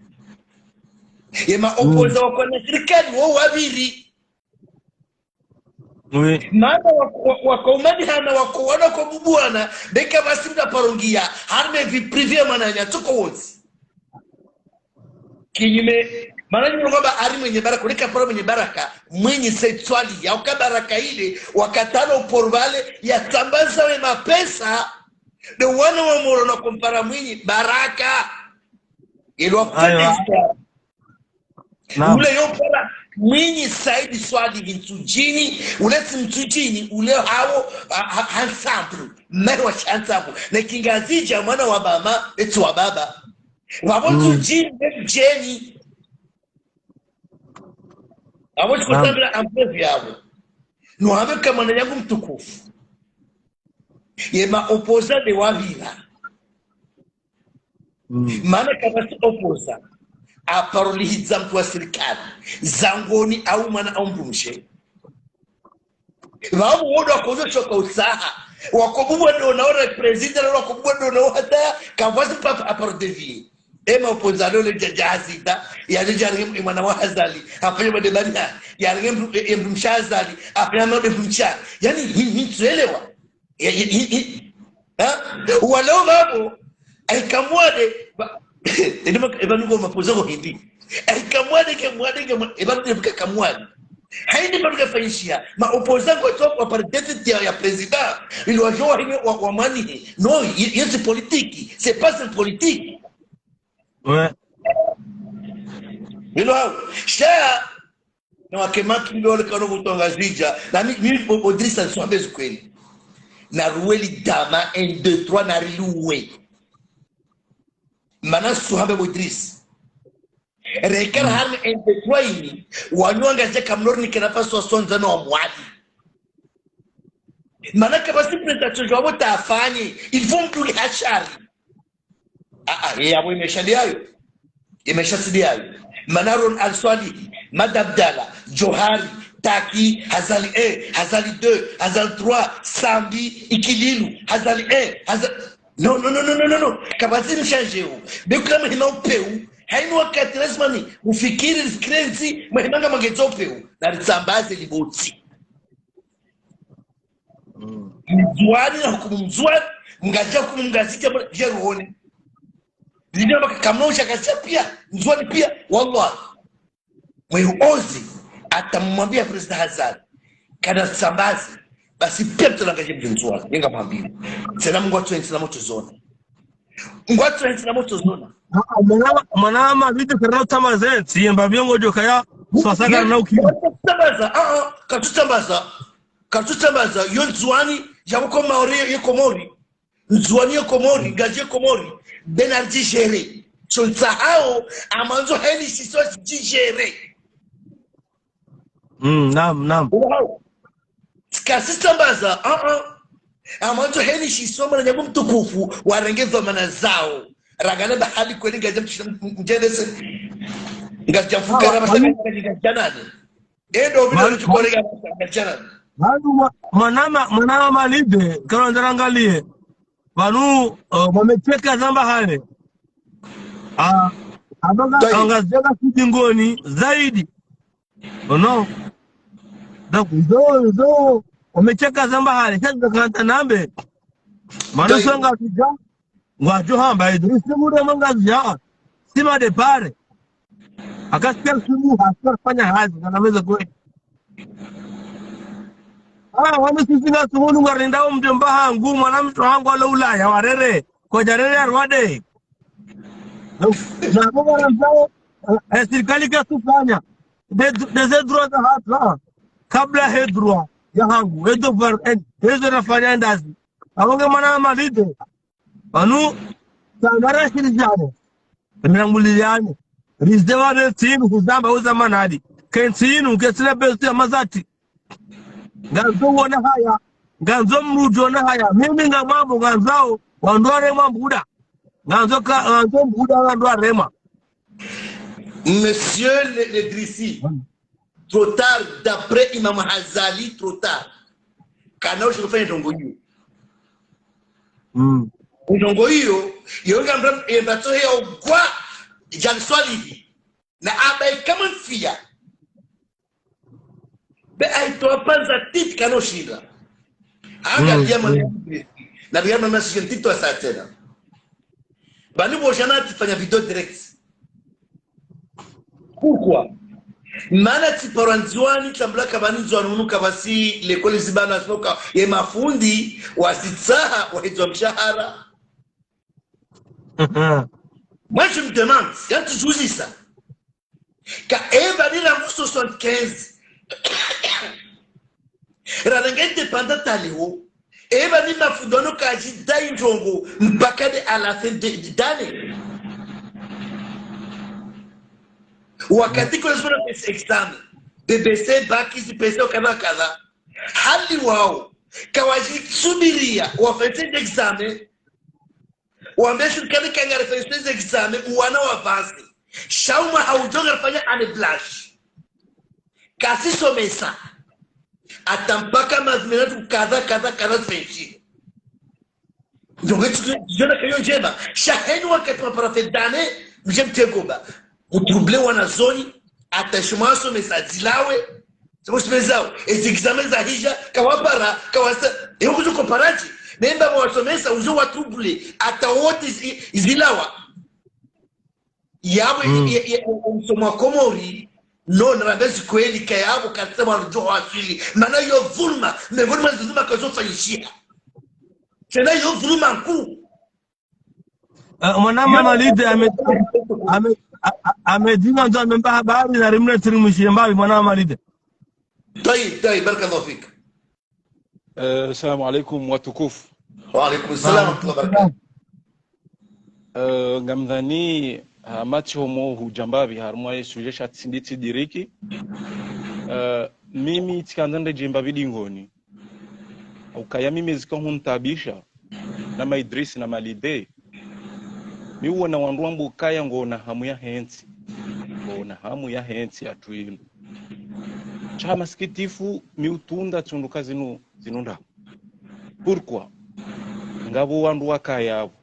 Ye ma opposants wako na sirikali wo waviri. Oui. Mana wako, wako, wako umanihana, wako wana, wako bubuwana, beka basi mda parongia, harme vie privée ya mwananya, toko wozi. Kinyume, mana nyume kwamba ari Mwinyi Baraka, uleka paro Mwinyi Baraka, Mwinyi Said Swalihi, yauka Baraka ile, wakatalo porvale, yatambaza we mapesa, de wana wa Moro na kompara Mwinyi Baraka. Ilo Ayo. Afghanistan. Naam. Ule yo para Mwinyi Said Swalihi Ntsudjini, ule tsi Ntsudjini, ule hawo, ha, ha, ha ensemble, mmewa sha ensemble. Ne Kingazidja mwana wa bama, etsi wa baba. Wabo Ntsudjini, ne Mdjeni. Abo tsi Naam. Kotambila ampevi yabo. No hambe ka mwananyangu mtukufu. Ye ma opposants de wavira. Mm. Mana kapvatsi opposant, aparo lihidza mtru wa sirikali, zangoni au mwana au mdrumshe. Vavo wodo wakozo shoka usaha. Wako bubuwa ndo na ora président, wako bubuwa ndo na hata, kapvatsi papa aparo devine. Ema opposant leo le djadja Hazida, ya le djari mwana wa Hazali, afanya madebani ha, ya le mdru-, e, e, mdrumshe Hazali, afanya madebani mdrumshe. Yani, ni, ni tswelewa. Ya, ya, ya, ya. Ha? Waleo vavo, aika Mwade, ba-, ende ma-, eva nuko mapoza ko hindi. Aika Mwade ke Mwade ke Mwade, eva nuko ka Mwade. Haini pvanu kafanyishiha, ma opposants ngwatso wa par député ya, ya président, ili wajowa hini wa, wa mwanihe. Non, ye, ye tsi politique, c'est pas une politique. Ouais. Ilo hao. Sha, na wake maki ndo wale kano kutonga zidja. Na mi, mi, bo, bo Idrisa, nisuhambe zu kweli. Na ruweli dama, un, deux, trois, na riluwe. Mana nisuhambe bo Idrisa. Rekara harme un, deux, trois ini, wanyu Wangazidja kamnori ni kena faso wasondza no wa Mwali. Mana kapvatsi présentation djwabo tafanye, il faut mdunge hashari. Ah, ah, ye yabo imesha ndiyayo. Imesha tsi ndiyayo. Mana Ron Al Swalihi, Mad Abdallah, Johari, Taki, Hazali un, Hazali deux, Hazali trois, Sambi, Ikililu, Hazali un, Hazali, non, non, non. Kapvatsi mshandjeo. Bekula mahima upeu. Haini wakati lazima ni ufikiri, ufikiri ntsi, mahima nga magedza upeu. Na ritsambaze libotsi. Mm. Mndzuani na hukumu Mndzuani, Mngazidja hukumu Mngazidja, mwa-, je ruone. Ndina maka kamno usha Ngazidja pia, Mndzuani pia, wallah. Mwe uozi, ata mwambia président Hazali, kana sambazi, basi pia mtolanga je Mndzuani, yenga mwambio. Sena Mungu watu wensi na moto zona. Ngwatso hentsi na moto zona. Ah, ah, mwana, mwana ma video karina utambaza, ntsi yemba viongo djo kaya, swasa karina ukimu. Tambaza, ah, ah, katsutambaza. Katsutambaza, yo Ndzuani, djabu ko Maore ye Komori. Ndzuani ye Komori, Ngazidja ye Komori. Bernard Djigéré. Tsontsa hao, amandzo heni shiso Djigéré. Mm, naam, naam. Wow. Kasitsambaza, ah, ah. Amandzo heni shiso mwananyangu mtukufu, warenge dhwamana zao. Rangana bahali kweli Ngazidja mtshi-, m-, mdjelese. Ngazidja mfukara, ah, basa, ah, Ngazidja nani. Endo vile, mani, mani, chukore Ngazidja nani. Mani, mwa-, mwanama, mwanama Malide, kalo ndarangaliye. Pvanu, uh, mwamecheka zamba hale. Ah, abanga, Ngazidja kashidi ngoni zaidi. Ono. Donc, izo, izo, wamecheka zamba hale, sha zaka hata nambe. Mana so Ngazidja, ngwadjo hamba, Idrisi mure mwa Ngazidja, sima de pare. Akasikia simu, hasikia fanya hazi, kana meza kweli. Ah, wami sisi nga sumunu ngarinda wo mdjomba hangu, mwana mshe hangu wale Ulaya, warere, kwadjarere arwade. Na, na, na, na, eh, sirikali kasufanya. De, de ze droit za hata. Kabla he droit ya hangu, he devoir, en, he zo nafanya ndazi. Awonge mwana Malide. Pvanu, tsanara shirizane. Mirangulizane. Rize wa ne ntsi inu kuzamba uza manadi. Ke ntsi inu, ke tsina bezu ya mazati. Ngandzo wona haya. Ngandzo mrudjo wona haya. Mimi ngamwambo, ngandzao, wandru warema mbuda. Ngandzo ka, ngandzo mbuda, wandru warema. Monsieur le, le Idrisi, trop tard, d'après Imam Hazali, trop tard. Kana ushikufanya ndrongo iyo. Mm. Ndrongoo iyo, iyo ngamdru yemba tsohe ya ugwa, Djali Swalihi. Na amba eka mfiya. Be aitowa pvandza titi kanoshinda. Anga pia mwana. Na pia mwana sisi titi wa saa tsena. Pvanu pvo djana tsifanya video direct. Pourquoi? Mana tsiparwa Ndzuani, tsambula kapvani Ndzuani unu kapvatsi likoli zibana zinoka ye mafundi, wazitsaha, wahidzwa mshahara. Moi, je me demande, quand tu joues ça, ka epvanu rangu soixante-quinze, rarenge indépendance leo, epvanu mafundi wanu kwadjidai ndrongoo mpaka de à la fin de, de, d'année. Wakati kule zona pesa examen, B B C, bac, hizi pesa kadha kadha. Hali wao, kawadjisubiria, wafanye examen, wambe shirikali ka ngarifanyao examen, wana wa pasi. Sha umwa haudjo ngarifanya année blanche. Kasisomesa. Hata mpaka mazi menatu kadha, kadha, kadha, zifanyishihe. Donc, tu, tu, tu, tu, tu, sha heni wakati wa parafedane, mdje mtego ba. Utrouble wanazioni, hata shuma wasomesa zilawe, sema shipezao, ezi examen zahidja, kawapara, kawasa, eyo kuzo komparaji. Nemba wasomesa, uzo watrouble, hata wote zi-, zilawa. Yapvo, ya, ya, ya, msomo wa Komori, no, narambe zi kweli, ka yapvo, katsa mwana djo waswili. Mana yo dhulma, mengoni mwa dhulma kazofanyishiha. Tsena yo dhulma nkuu. Eh, mwanama Malide ame-, ame-, a-, a-, amedina ndo amemba habari na rimne tiri mwishiye mbapvi, mwanama Malide. Tayyib, tayyib, barakallahu fik. Eh, assalamu alaikum, watukufu. Wa alaikum salam wa rahmatullahi wa barakatuh. Eh, ngamdhani, ha, matsi homo hudja mbapvi, harumwa ye sujet sha tsindi tsidiriki. Eh, mimi tsikandza ndedje mbapvi dingoni. Ukaya mimi zika huntabisha, na ma Idris na Malide. Mi uona wandru wamba ukaya ngwaona hamu ya hentsi. Ngwaona hamu ya hentsi ya twinu. Sha masikitifu, mi utunda tsunduka zinu, zinu nda. Pourquoi? Ngapvo wandru wakaya pvo,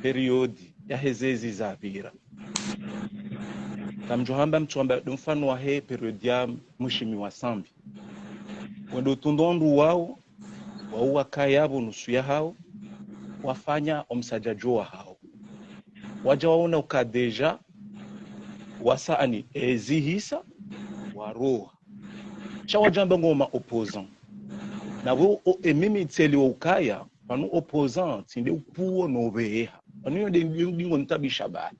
période ya heze ezi zapvira. Kamdjo hamba mtsuamba ndo mfano wahe période ya mheshimiwa Sambi. Wendo tunda wandru wao, wao wakaya pvo nusu ya hao, wafanya omsadjadjo wa hao. Wadja waona uka déjà, wasa ani ezi hisa, waroha. Sha wadjamba ngwao ma opposant. Na wo, o, e mimi tseli wa ukaya, pvanu opposant, tsinde upuo no pveha. Pvanu yo nde, nde, nde ngo ntabisha bahi.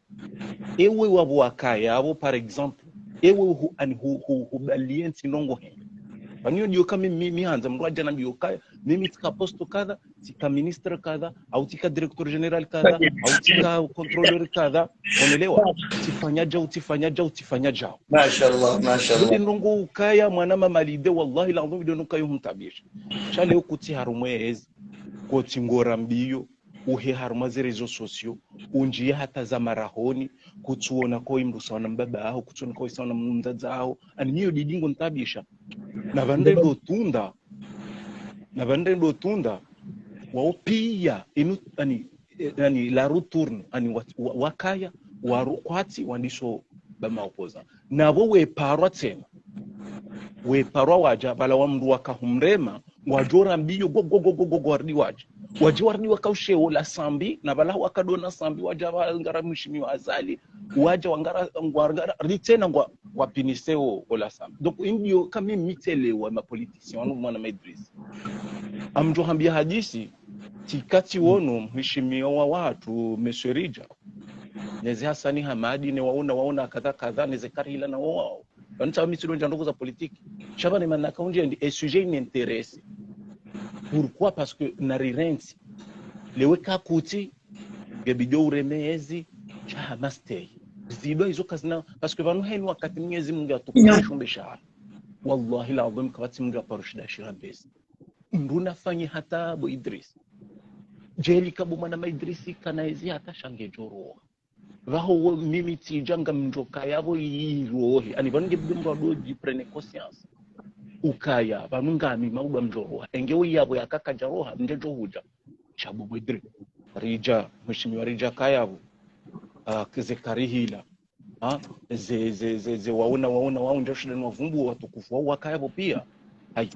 Ewe wapvo wakaya, pvo, par exemple, ewe hu, ani hu, hu, hu balienti ndrongoo hende. Pvanu yo ndiyo ka mi, mi, mi handza mndru adja nambiye ukaya, mimi tsika poste kadha, tsika ministre kadha, au tsika directeur général kadha, au tsika contrôleur kadha, onelewa, tsifanya djau, tsifanya djau, tsifanya djau. Mashallah, mashallah. Ndo ndrongoo ukaya mwanama Malide, wallahi la adhim, ndo ndrongoo ukaya huntabisha. Sha leo kutsi harumwa ezi, kotsi ngora mbiyo, uhe harumwa ze réseaux sociaux, undjiye hata za marahoni, kutsuona koi mndru sawa na mbaba aho, kutsuona koi sawa na mdzadze aho, ani miyo didi ngo ntabisha. Na pvandre ndo tunda, na pvandre ndo tunda, wao piya, inu, ani, eh, ani, la retourne, ani, wa, wa, wakaya, waru kwatsi, wandiso ba ma opposant. Na pvo weparwa tsena. Weparwa wadja, pvala wa mndru waka humrema, wadjo ra mbiyo, go, go, go, go, go, go, waridi wadja. Wadji waridi waka ushe ola Sambi, na pvala waka dona Sambi, wadja pvala ngara mheshimiwa Azali, wadja wangara, ngwa, ngara, ritsena ngwa, wapinise o, ola Sambi. Donc, indiyo, kami mitselewa ma politiciens, wanu mwanama Idris. Amdjo hambiya hadisi, tsikatsi wono, mheshimiwa wa watru, Monsieur Ridja. Neze Hassani Hamadi, ne waona, waona, kadha, kadha, neze Karihila na wao. Pvanu tsawa mi tsidondja ndrongoo za politique. Sha pvanu mana kaundje ndi, e sujet inintéresse. Pourquoi? Parce que nari rentsi. Lewe kakutsi, nge bidjo ureme ezi, sha hama stay. Zidwa izo kazina, parce que pvanu heni wakati Mwenyezi Mungu atukufu shumbe shahara. Wallahi la adhim kapvatsi Mungu aparo shinda shira mbesi. Mndru nafanye hata bo Idris. Djeli ka bo mwanama Idris kana ezi hata sha ngedjo roha. Pvaho wo mimi tsidja ngamdjo kaya pvo irohe. Ani pvanu nge bidjo mndru ado dji prendre conscience. Ukaya, pvanu ngami maudu amdjo roha. Enge wo yapvo yaka kadja roha, mdje djo hudja. Sha bo Idris. Ridja, mheshimiwa Ridja kayapvo, ah, ze karihila. Ha? Ze, ze, ze, ze waona, waona, waona, ndja shida ni wavumbu, watukufu wao wakayapvo pia. Hayi,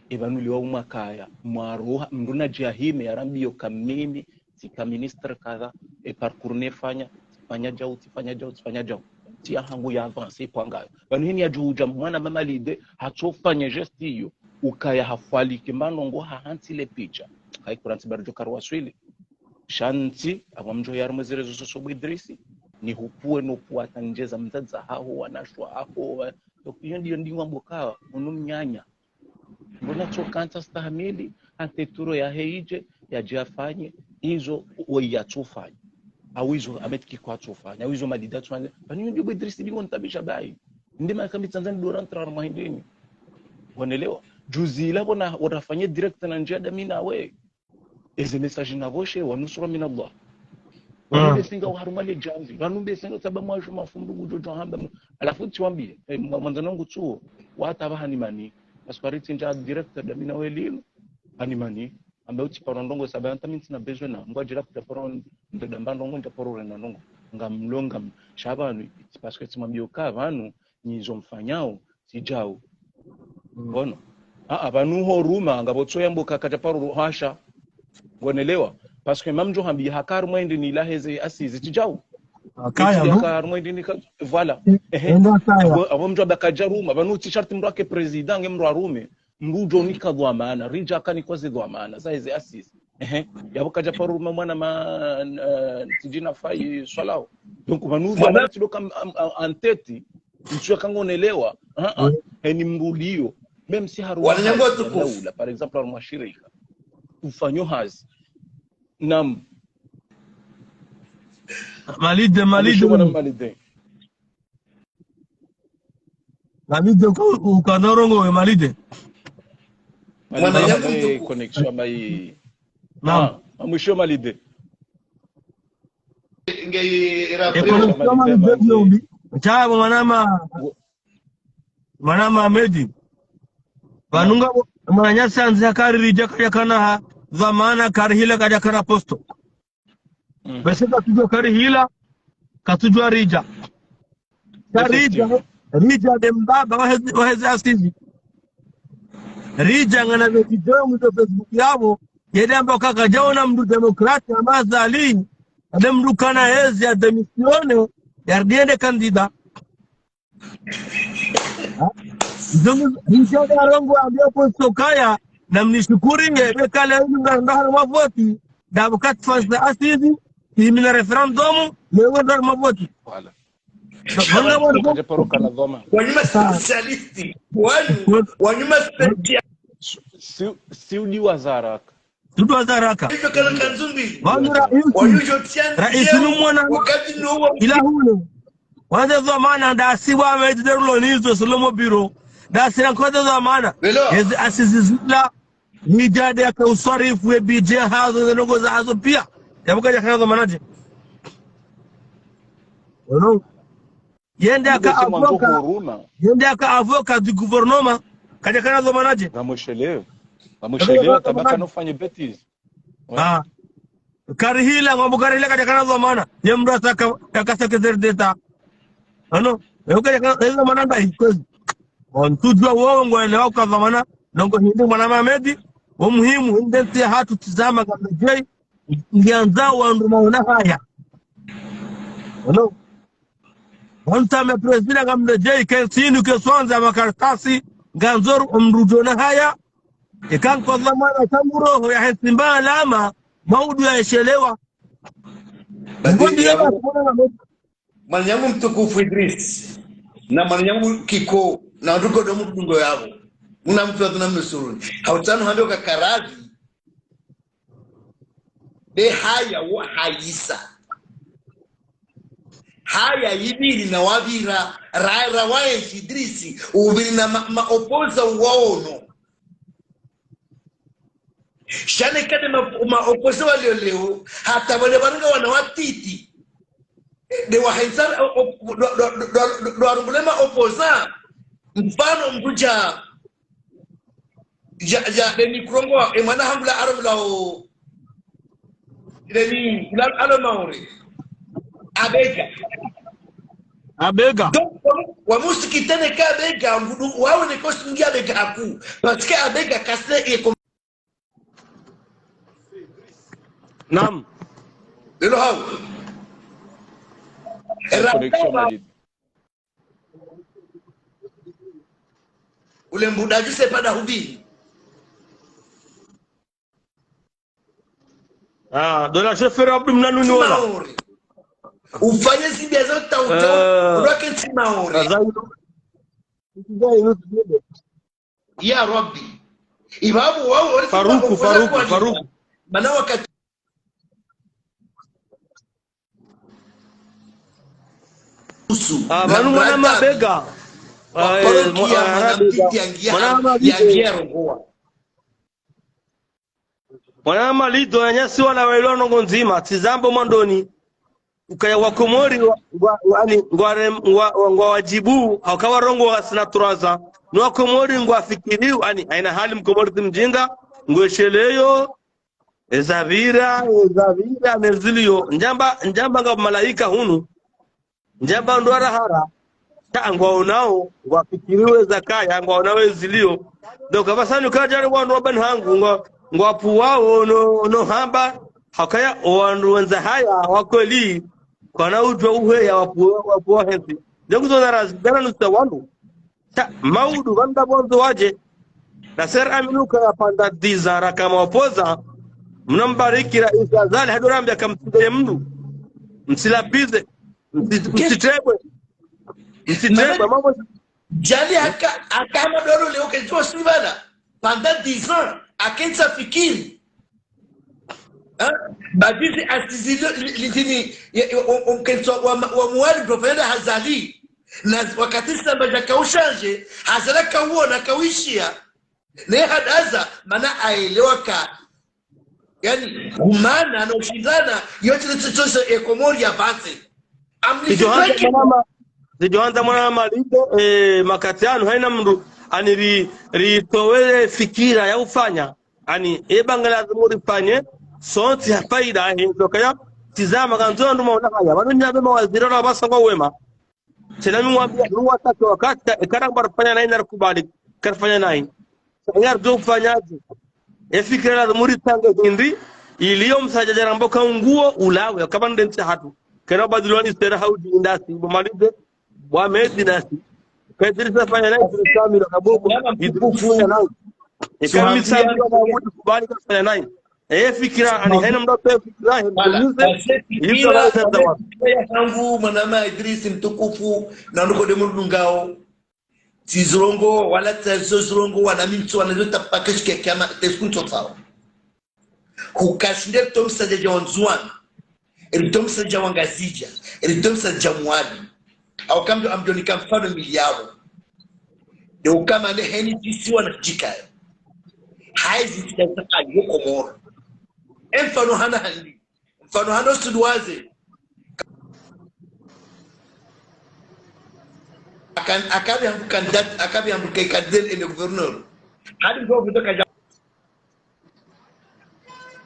epvanu liwa umakaya, mwaroha, mndru nadjahime, yarambiyo kamimi, tsika ministre kadha, e parcours nefanya, tsifanya djau, tsifanya djau, tsifanya djau. Tsiya hangu ya avance kwa ngayo. Pvanu hini yadjo udja mwana mama Lide, hatsofanya geste iyo, ukaya hafwalike, mbano ngo hahantsi le picha. Hayi, kurantsi bari djo karwaswili. Sha ntsi, apvo mdjo ya harumwa ze réseaux sociaux bo Idrisi, ni hupvuwe no pvuwa tandjeza mdzadze haho, wanashe waho, wa-, donc, iyo ndiyo ndingwa mboka, unu mnyanya. Mbona tsoka ntsa stahamili, hata e tour yahe idje, yadje afanye, izo, we yatsofanya. Au izo, Ahmed Kiko atsofanya, au izo Malida atsofanya. Pvanu iyo ndiyo bo Idrisi bingo ntabisha bayi. Ndi makambi Tanzania do rentrer harumwa hindrini. Wanelewa? Juzi ila pvona, watafanye direct na ndjia dami nawe. Eze message navoshe, wa nusra min Allah. Pvanu be singa wa harumwa le djamvi. Pvanu be singa tsaba mwasho mafumbu ngudjo djo hamba. Halafu tsiwambiye, eh, mwa-, mwandzani wangu tsuo, wata pvaha ni mani. Parce que ariti ndja direct dami nawe linu, ha ni mani. Amba utsi paro ndrongo saba yanta mi ntsina besoin na. Ngwadjira kudja paro ndedamba ndrongo, ndja paro rena ndrongo. Ngamlonga m-, sha pvanu, itsi parce que tsimwambiyo ka pvanu, nyi izo mfanyao, tsi djau. Ngono. Ah, ah, pvanu ho ruma, ngapvo tso yambo ka kadja paro ru-, hasha. Ngonelewa. Parce que mamdjo hambi haka harumwa hindrini la heze assises, tsi djau. Akaya, itsi haka harumwa hindrini ka, voilà. Ehe. Enda akaya. Apvo, apvo mdjo amba kadja ruma, pvanu tsi sharti mndru ake président, nge mndru arume. Mndru udjo nika dhwamana, Ridja akanikwa ze dhwamana, za heze assises. Ehe. Yapvo kadja paro ruma mwana ma, eh, tsidjina Fayi Swalao. Donc, pvanu dhwamana tsidoka m-, am-, am-, anteti, ntsu yaka ngonelewa, ah, ah, heni mbuliyo. Même si harumwa hazi ya daula, par exemple, harumwa shirika. Ufanyo hazi. Naam. Malide, Malide. Mwisho mwana Malide. Malide, uka-, ukana urongowe, Malide. Malide, mwana yangu mtukufu. Connexion ambayi. Naam. Ah, mwisho Malide. Nge ira e connexion Malide, Malide, Malide. Yombi. Chabo mwanama. Wo- Mwanama Ahmed. Pvanu ngapvo, mwananyasi andzi ya kari Ridja kadja kana ha, dhwamana kari hila kadja kana posto. Mm. Bese katsudjua kari hila, katsudjua Ridja. Ka Ridja, effectivement. Ridja nde mbaba wa hezi, wa hezi assises. Ridja ngana ve video mwizo Facebook yapvo, yende amba kaka djaona mndru démocrate, ama Azali, ade mndru kana hezi ya démissionner, yarudi yende candidat. Ha? Nzungu, nzungu ya rongo ambiyo posto kaya, na mnishukuri nge, be kale yunga ndahana mavoti, ndapvo katsufanya assises, imina référendum, leo ndahana mavoti. Voilà. Wana, wana, wana, kadja paro kana dhwamana. Wanyu ma spécialiste. Wanyu, wanyu ma spécialiste. Si, si, si udi wazaraka. Tudu wazaraka. Hivyo kala kanzumbi. Wanyu raisi. Wanyu jotiani. Raisi ni mwana. Wakati nuwa. Ila hule. Wanze dhwamana, ndasi wa Ahmed Derulo nizo, Solomo Biro. Ndasi na nkoze dhwamana. Lelo. Ezi assises zila. Ni djade yaka uswarifu we budget hazo, ze ndrongo za hazo pia. Yapvo kadja kana dhwamana dje. Ono. Yende aka avocat. Yende aka avocat du gouvernement. Kadja kana dhwamana dje. Ngamwishelewe. Ngamwishelewe, tabaka no fanye bêtise. Ah. Kari hila, ngwambo kari hila kadja kana dhwamana. Ye mndru asaka, yaka secrétaire d'État. Ano, yo kadja kana, ye dhwamana ndahi, kwezi. Wantudjua wo ngwelewa uka dhwamana, ndrongo hindri mwana Mohamed, wo muhimu, hindri ntsi yahatru tizama ngamdjei, ngiandzao wandru maona haya. Ano, wantame président ngamdjei, ke tsinu ke swandza makartasi, ngandzao mndru djona haya, eka nko dhwamana tangu roho yahe tsi mba alama, maudu yaeshelewa. Basi, ngondi ya yabo, basi, mwana mama. Mwananyangu mtukufu Idris, na mwananyangu Kiko, na wandru kodo mdungo yabo. Muna mtru wa tuna mnusuruni. Hautsanu hando kakarazi. De haya wa hayisa. Haya ibili na wabira, ra, ra wa enshi Idrisi, ubili na ma, ma opposant uwaono. Sha neka de ma, ma opposant walio leo, hata wale warunga wana watiti. De wahensa, o, o, do, do, do, do, do warungule ma opposant. Mfano mbuja. Ja, ja, de ni kurongoa, e mwana hangu la aram la o. Leni, la, alo Maore. Abega. Abega. Donc, wa, wa musikitene ka Abega, mvudu, wawe ne kosi ngi Abega haku. Parce que Abega, kasne ye kom- Naam. Lelo hao. Connexion malade. Ule mbudaji se pada hubini. Ah, dola chauffeur Abdou Mnanuni wala. Maore. Ufanye zibia za tauto, Eh. Uloke nti Maore. Kaza inu. Kaza inu. Ya Rabbi. Ibabu wao wali Faruku, kwa- Faruku, kwa- Faruku. Mana wakati usu. Ah, pvanu mwana Mabega. Ah, eh, Parokia mwa- ah, mwana Mabega. mtiti yangia Mwana yangia Mabega. rongoa. Mwana Malido ya nyasi wala wailo ndrongoo ndzima, tsi zambo mwandoni. Ukaya wa Komori wa, wa, wa, ani, ngwa rem-, ngwa, wa, ngwa wajibu, hauka warongoa wasina turaza. No wa Komori ngwa fikiri, ani, haina hali Mkomori tsi mjinga, ngwesheleyo, ezapvira, ezapvira, neziliyo. Ndjamba, ndjamba nga malaika hunu. Ndjamba ndo rahara, ta ngwaonao, ngwafikiriwo zakaya, ngwaonao eziliyo. Donc, apvasa nyi kadjari wandru wabani hangu, ngwa, ngwapvuwao, no, no hamba, hakaya, wandru wendza haya, wa kweli, kwana udjuwa uheya, wapvuwa, wapvuwa hentsi. Nde kuzona razi, dana nusa wandru. Ta, maudu, wandru bonzo wadje. Na sera aminuka ya panda diza, raka maopposant, mna mbariki raisi Azali, hadjo rambia kamtsinde mndru. Msilapize. Msi-, msitebwe. Msitebwe, mambo. Djali haka, haka madoro leo ke tso sibala. Pendant dix ans, akentsa fikiri. Hein? Bazizi asizilo, li, li, li, li, ye, ye, o, o, kentsa wa, wa Mwali profenda Azali. Na wakati samba dja kaushanje, Azali kauona, kauishia. Ne hadaza, mana aelewa ka. Yani, humana, no shindana, yote le tsoso e Komori ya base. Zidjo handza mwanama, zidjo handza mwanama Malido, eh, makati yanu, haina mndru, ani ri, ritowele fikira ya ufanya. Ani, e banga lazimu rifanye, sontsi ha faida, he, zokaya, tizama, kandzo nduma unahaya. Wanu nyabe mawaziri na wabasa kwa wema. Tsena mi mwambia, nuwa tatu wakati, e, karamba rifanya nayi na rikubali, karifanya nayi. Sa, yari ndo ufanyaje? E fikira lazimu ritsange hindri, ili yo msadjadja ramba ka unguo ulawe, kaba nde ntsi hatru. Kena ubadilwani sera haudji ndasi, bo Malido, bo Ahmed nasi. Ka Idrisa fanya nayi, Idrisa Samira Kaboko, Idrisa fanya nayi. E kama Samira Kaboko, kubali kafanya nayi. E fikira, ani haina mndru pe fikira, he mtumize, Fikira hangu, mwanama Idrisi mtukufu, na nuko de mundungao. Tsi zirongo, wala tsi zo zirongo, wana mintsu, wana zo tapaka shike kiama, teskunto fao. Hukashinde ritomsadja dja Wandzuwani, ritomsadja Wangazidja, ritomsadja Mwali. Au kamdo amdo ni kamfano miliyawo. De ukama ne heni tisiwa na djikayo. Haizi tsi tsa ali yo Komoro. E mfano hana handi. Mfano hano sudwaze. Akan-, akabi hambu candidat, akabi hambu ke candidat ene gouverneur. Hadi mtu wa kutoka ja-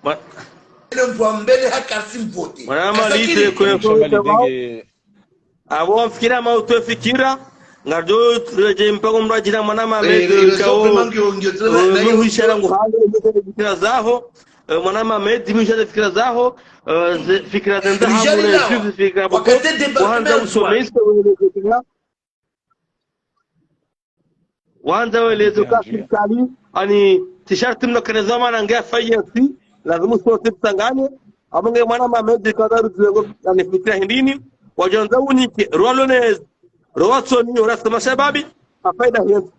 Ma- Ele mtu wa mbele haka si mvote. Mwanama Kasa Malido kili. Kwe, kwe, kwe, abo wafikira ma utwe fikira. Ngarjo, reje mpako mradjina mwanama Malido, kao, eh, muhishara nguhale, fikira zaho. Eh, mwanama Medi, muhishara fikira zaho. Eh, ze-, fikira zenda hamu ne, fikira boko. Wahandza usomesa, wele fikira. Wandza welezo ka sirikali, ani, tsi sharti mno kene zamana nge afanye si, lazimu sontsi tsanganye, abo nge mwanama Medi kadaru zilengo, ani, fikira hindrini, wadjo andza unike, rwalo ne, rwasoni, orasa mashababi, ha faida hentsi.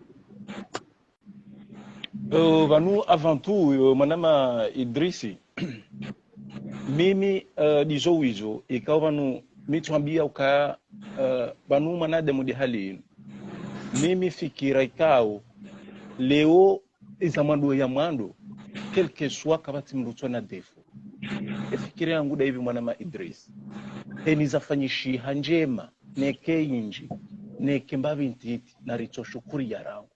Euh, pvanu avant tout, euh, mwanama Idrisi, mimi, euh, dizo wizo, ikao pvanu, mi tsuambia uka, euh, pvanu mwanadamu de hali inu. Mimi fikira ikao, leo, iza mwando ya mwando, quel que soit, kapvatsi mndru tsona défaut. E fikira yangu da ivi mwanama Idrisi. Heni zafanyishiha ndjema, neke indji, neke mbapvi ntiti, na ritso shukuri ya rangu.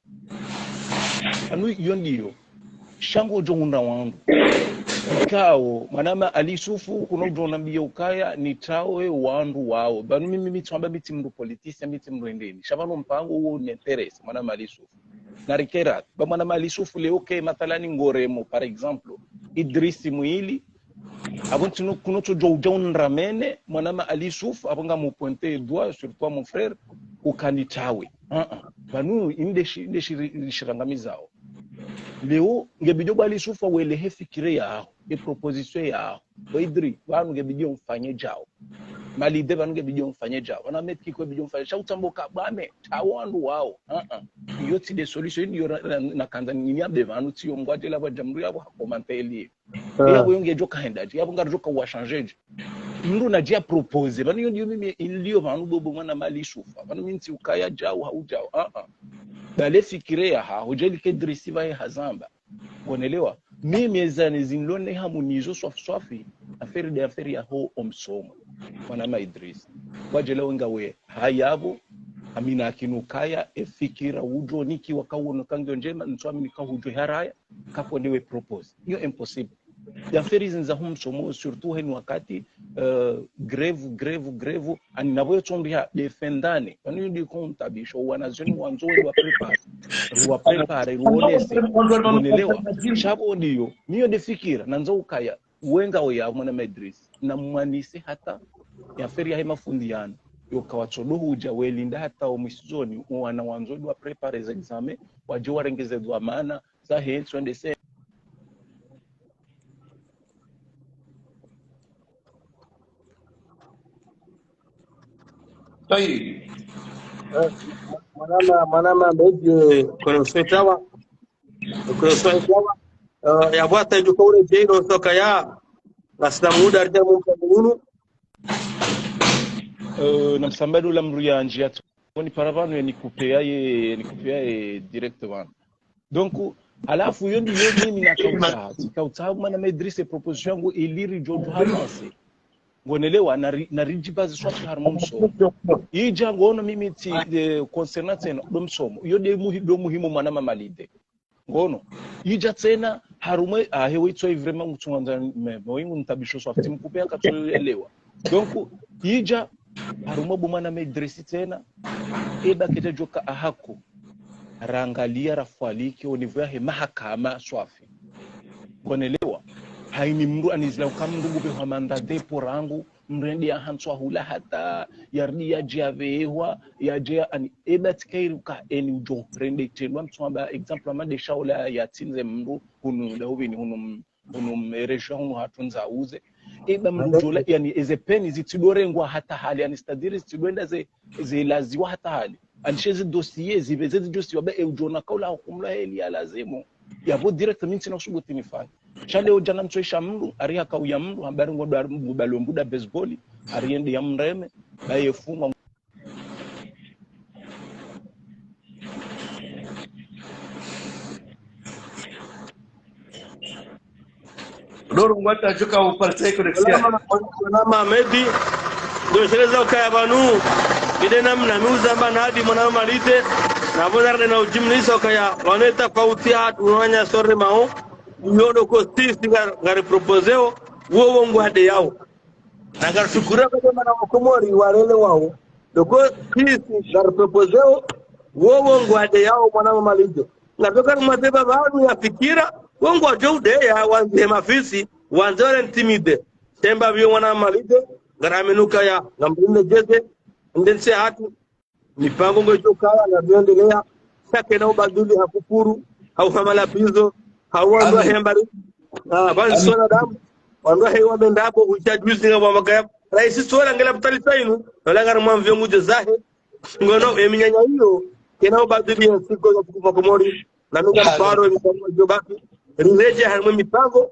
Pvanu iyo ndiyo, sha ngodjo hundra wandru. Ikao, mwanama Ali Yusufu, kuno udjo nambiya ukaya, nitawe wandru wao. Pvanu mimi mi tsi wamba mi tsi mndru politicien, mi tsi mndru endeni. Sha pvanu mpango uwo unintéresse, mwanama Ali Yusufu. Na rikera, ba mwanama Ali Yusufu leo ke mathalani ngoremo, par exemple, Idrisi Mwili, apvo ntsi no, kuno tsodjo udja unramene, mwanama Ali Yusufu, apvo ngamu pointer doigt sur toi, mon frère, ukanitawe. Ah, ah. Pvanu, inde shi, inde shiri, shirangamizao. Leo, ngebidi bo Ali Yusufu welehe fikira yaho, e proposition yaho. Bo Idri, pvanu ngebidi umfanye djao. Malide pvanu ngebidi umfanye djao. Pvanu Ahmed Kiko ngebidi umfanye. Sha utsamba uka bame, tawa wandru wao. Ah, ah. Iyo tsi de solution, iyo na, na, nakandza nini abe pvanu tsiyo mngwadjela pva djamru yapvo ha commenter liye. Ah. Yapvo yo ngedjo kahenda dje, yapvo ngaridjo ka wa changer dje. Mndru nadje a proposer, pvanu yo ndiyo mimi iliyo pvanu bo bo mwanama Ali Yusufu. Pvanu mi ntsi ukaya djao, hau djao. Ah, ah. Bale fikira yaho, dje like Idrisi pvahe hazamba. Ngonelewa? Mimi ezani zinlone hamu nizo swafi swafi, affaire de affaire yaho omsomo. Mwanama Idrisi. Wadjela wenga we, hayapvo, amina akinu kaya, e fikira udjo niki wakawono kangiyo ndjema, ntsu amini ka hudjo haraya, kako ndiwe propose. Iyo impossible. Ya affaire zinu za ho msomo, surtout heni wakati, euh, grève, grève, grève, ani napvo yo tsombi ha defendane. Pvanu yo ndi kontabisho, wanazioni wandzo wende wa prépare. Wa prépare, ruonese. Ngonelewa? Sha pvo ndiyo, mi yo de fikira, nandzo ukaya, wenga oya mwanama Idrisi, na mwanise hata, ya affaire yahe mafundi yanu. Yo kawatsodo hudja welinda hata o mwisoni, wana wandzo wende wa prépare ze examen, wadje warenge ze dhwamana, zahe, so ende se. Tayi. Eh, mwanama, mwanama Ahmed, eh, connexion tawa. Connexion tawa. Eh, yapvo hata idjo ka uredjei no soka ya. Ngasina muda arja mumpa munu. Eh, namsambadu la mdru ya ndjiya tu. Koni para pvanu ye nikupe yaye, nikupe yaye direct pvanu. Donc, halafu yo ndiyo mimi nakautsaha, nakautsaha mwanama Idrisi e proposition yangu ili ridjo djuha avancer. Ngonelewa, na ri, na ridjibaze swafi harumwa omsomo. Idja ngono mimi tsi, eh, concernant tsena, do msomo. Yo de muhi, do muhimu mwanama Malide. Ngono. Idja tsena, harumwa, ah, hewe itso vraiment ngutsunga ndza me, me, wengu ntabisho swafi, tsi mkupe akatso elewa. Donc, idja, harumwa bo mwanama Idrisi tsena, eba kedja djoka ahako. Rangaliya rafwalike au niveau yahe mahakama swafi. Ngonelewa. Hayini mndru anizila uka mndru ngupvehwa mandat de dépôt rangu, mndru ende ya hantswa hula hata, yaridi yadje yapvehwa, yadje ya ani, eba tsi kairi uka eni udjo rende trendwa mtswamba, exemple, ama de shaula ya tsinze mndru, hunu, da uvini, hunu, hunu mresho hunu hatru ndza uze. Eba mndru djola, yani, eze peine zitsidorengwa hata hali, yani, c'est-à-dire zitsidwenda ze, ze laziwa hata hali. Ani she ze dossier, zibe ze dossier, wabe e udjona kaula hukumla heli ya lazimu. Yapvo direct mi ntsina usubuti nifanye. Sha leo djana mtsoisha mndru, ari hakauya mndru, habari ngo da, ngo balo mbuda baseball, ari yende ya mreme, baye fungwa. Loro ngwata djuka upartse connexion. Mwanama, mwanama Ahmed, ndo sheleza ukaya pvanu, ide namna mi uzamba nadi mwanama Malide, na pvo narde na ujimlisa ukaya, wane tafauti ya unanya sore mao, uyono ko sisi nga, ngari proposeo, wo wo ngwade yao. Na ngarishukuru kwa mana Wakomori walele wao. Doko sisi ngari proposeo, wo wo ngwade yao mwanama Malide. Na doko ni madeba pvanu ya fikira, wo ngwadjo udeya, wandze mafisi, wandze wale intimidé. Temba pviyo mwanama Malide, ngaraminu ukaya, ngamrinde djeze, ndo ntsi hatru, mipango ngedjo kaya, na pviyendeleya, sha kena ubadili ha kufuru, hau hamala pizo, hau wandru hembari, ah, pvanu sona damu, wandru hewa mendako, ucha juzi nga wamagaya, raisi sola ngela putali sainu, nola ngari mwamvyo ngudje zahe, ngono, eminyanya iyo, kena ubadili ya siku ya kufa Komori, na minga mparo, eminyanya iyo baki, rileje harumwa mipango,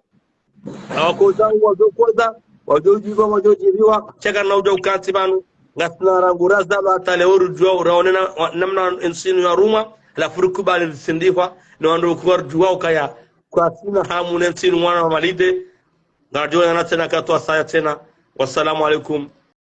awakoza, wadjokoza, wadjodjiva, wadjodjiviwa, shaka na udja ukati pvanu, ngasina rangu raza, hata leo rudjuwa, uraone na, wa, namna entsi inu ya rumwa, halafu rikubali risindihwa, na wandru kuwa rudjuwa ukaya, kwasina hamu ne ntsi inu mwana wa Malide, ngaridjo na tsena katwa saya tsena. Wassalamu alaikum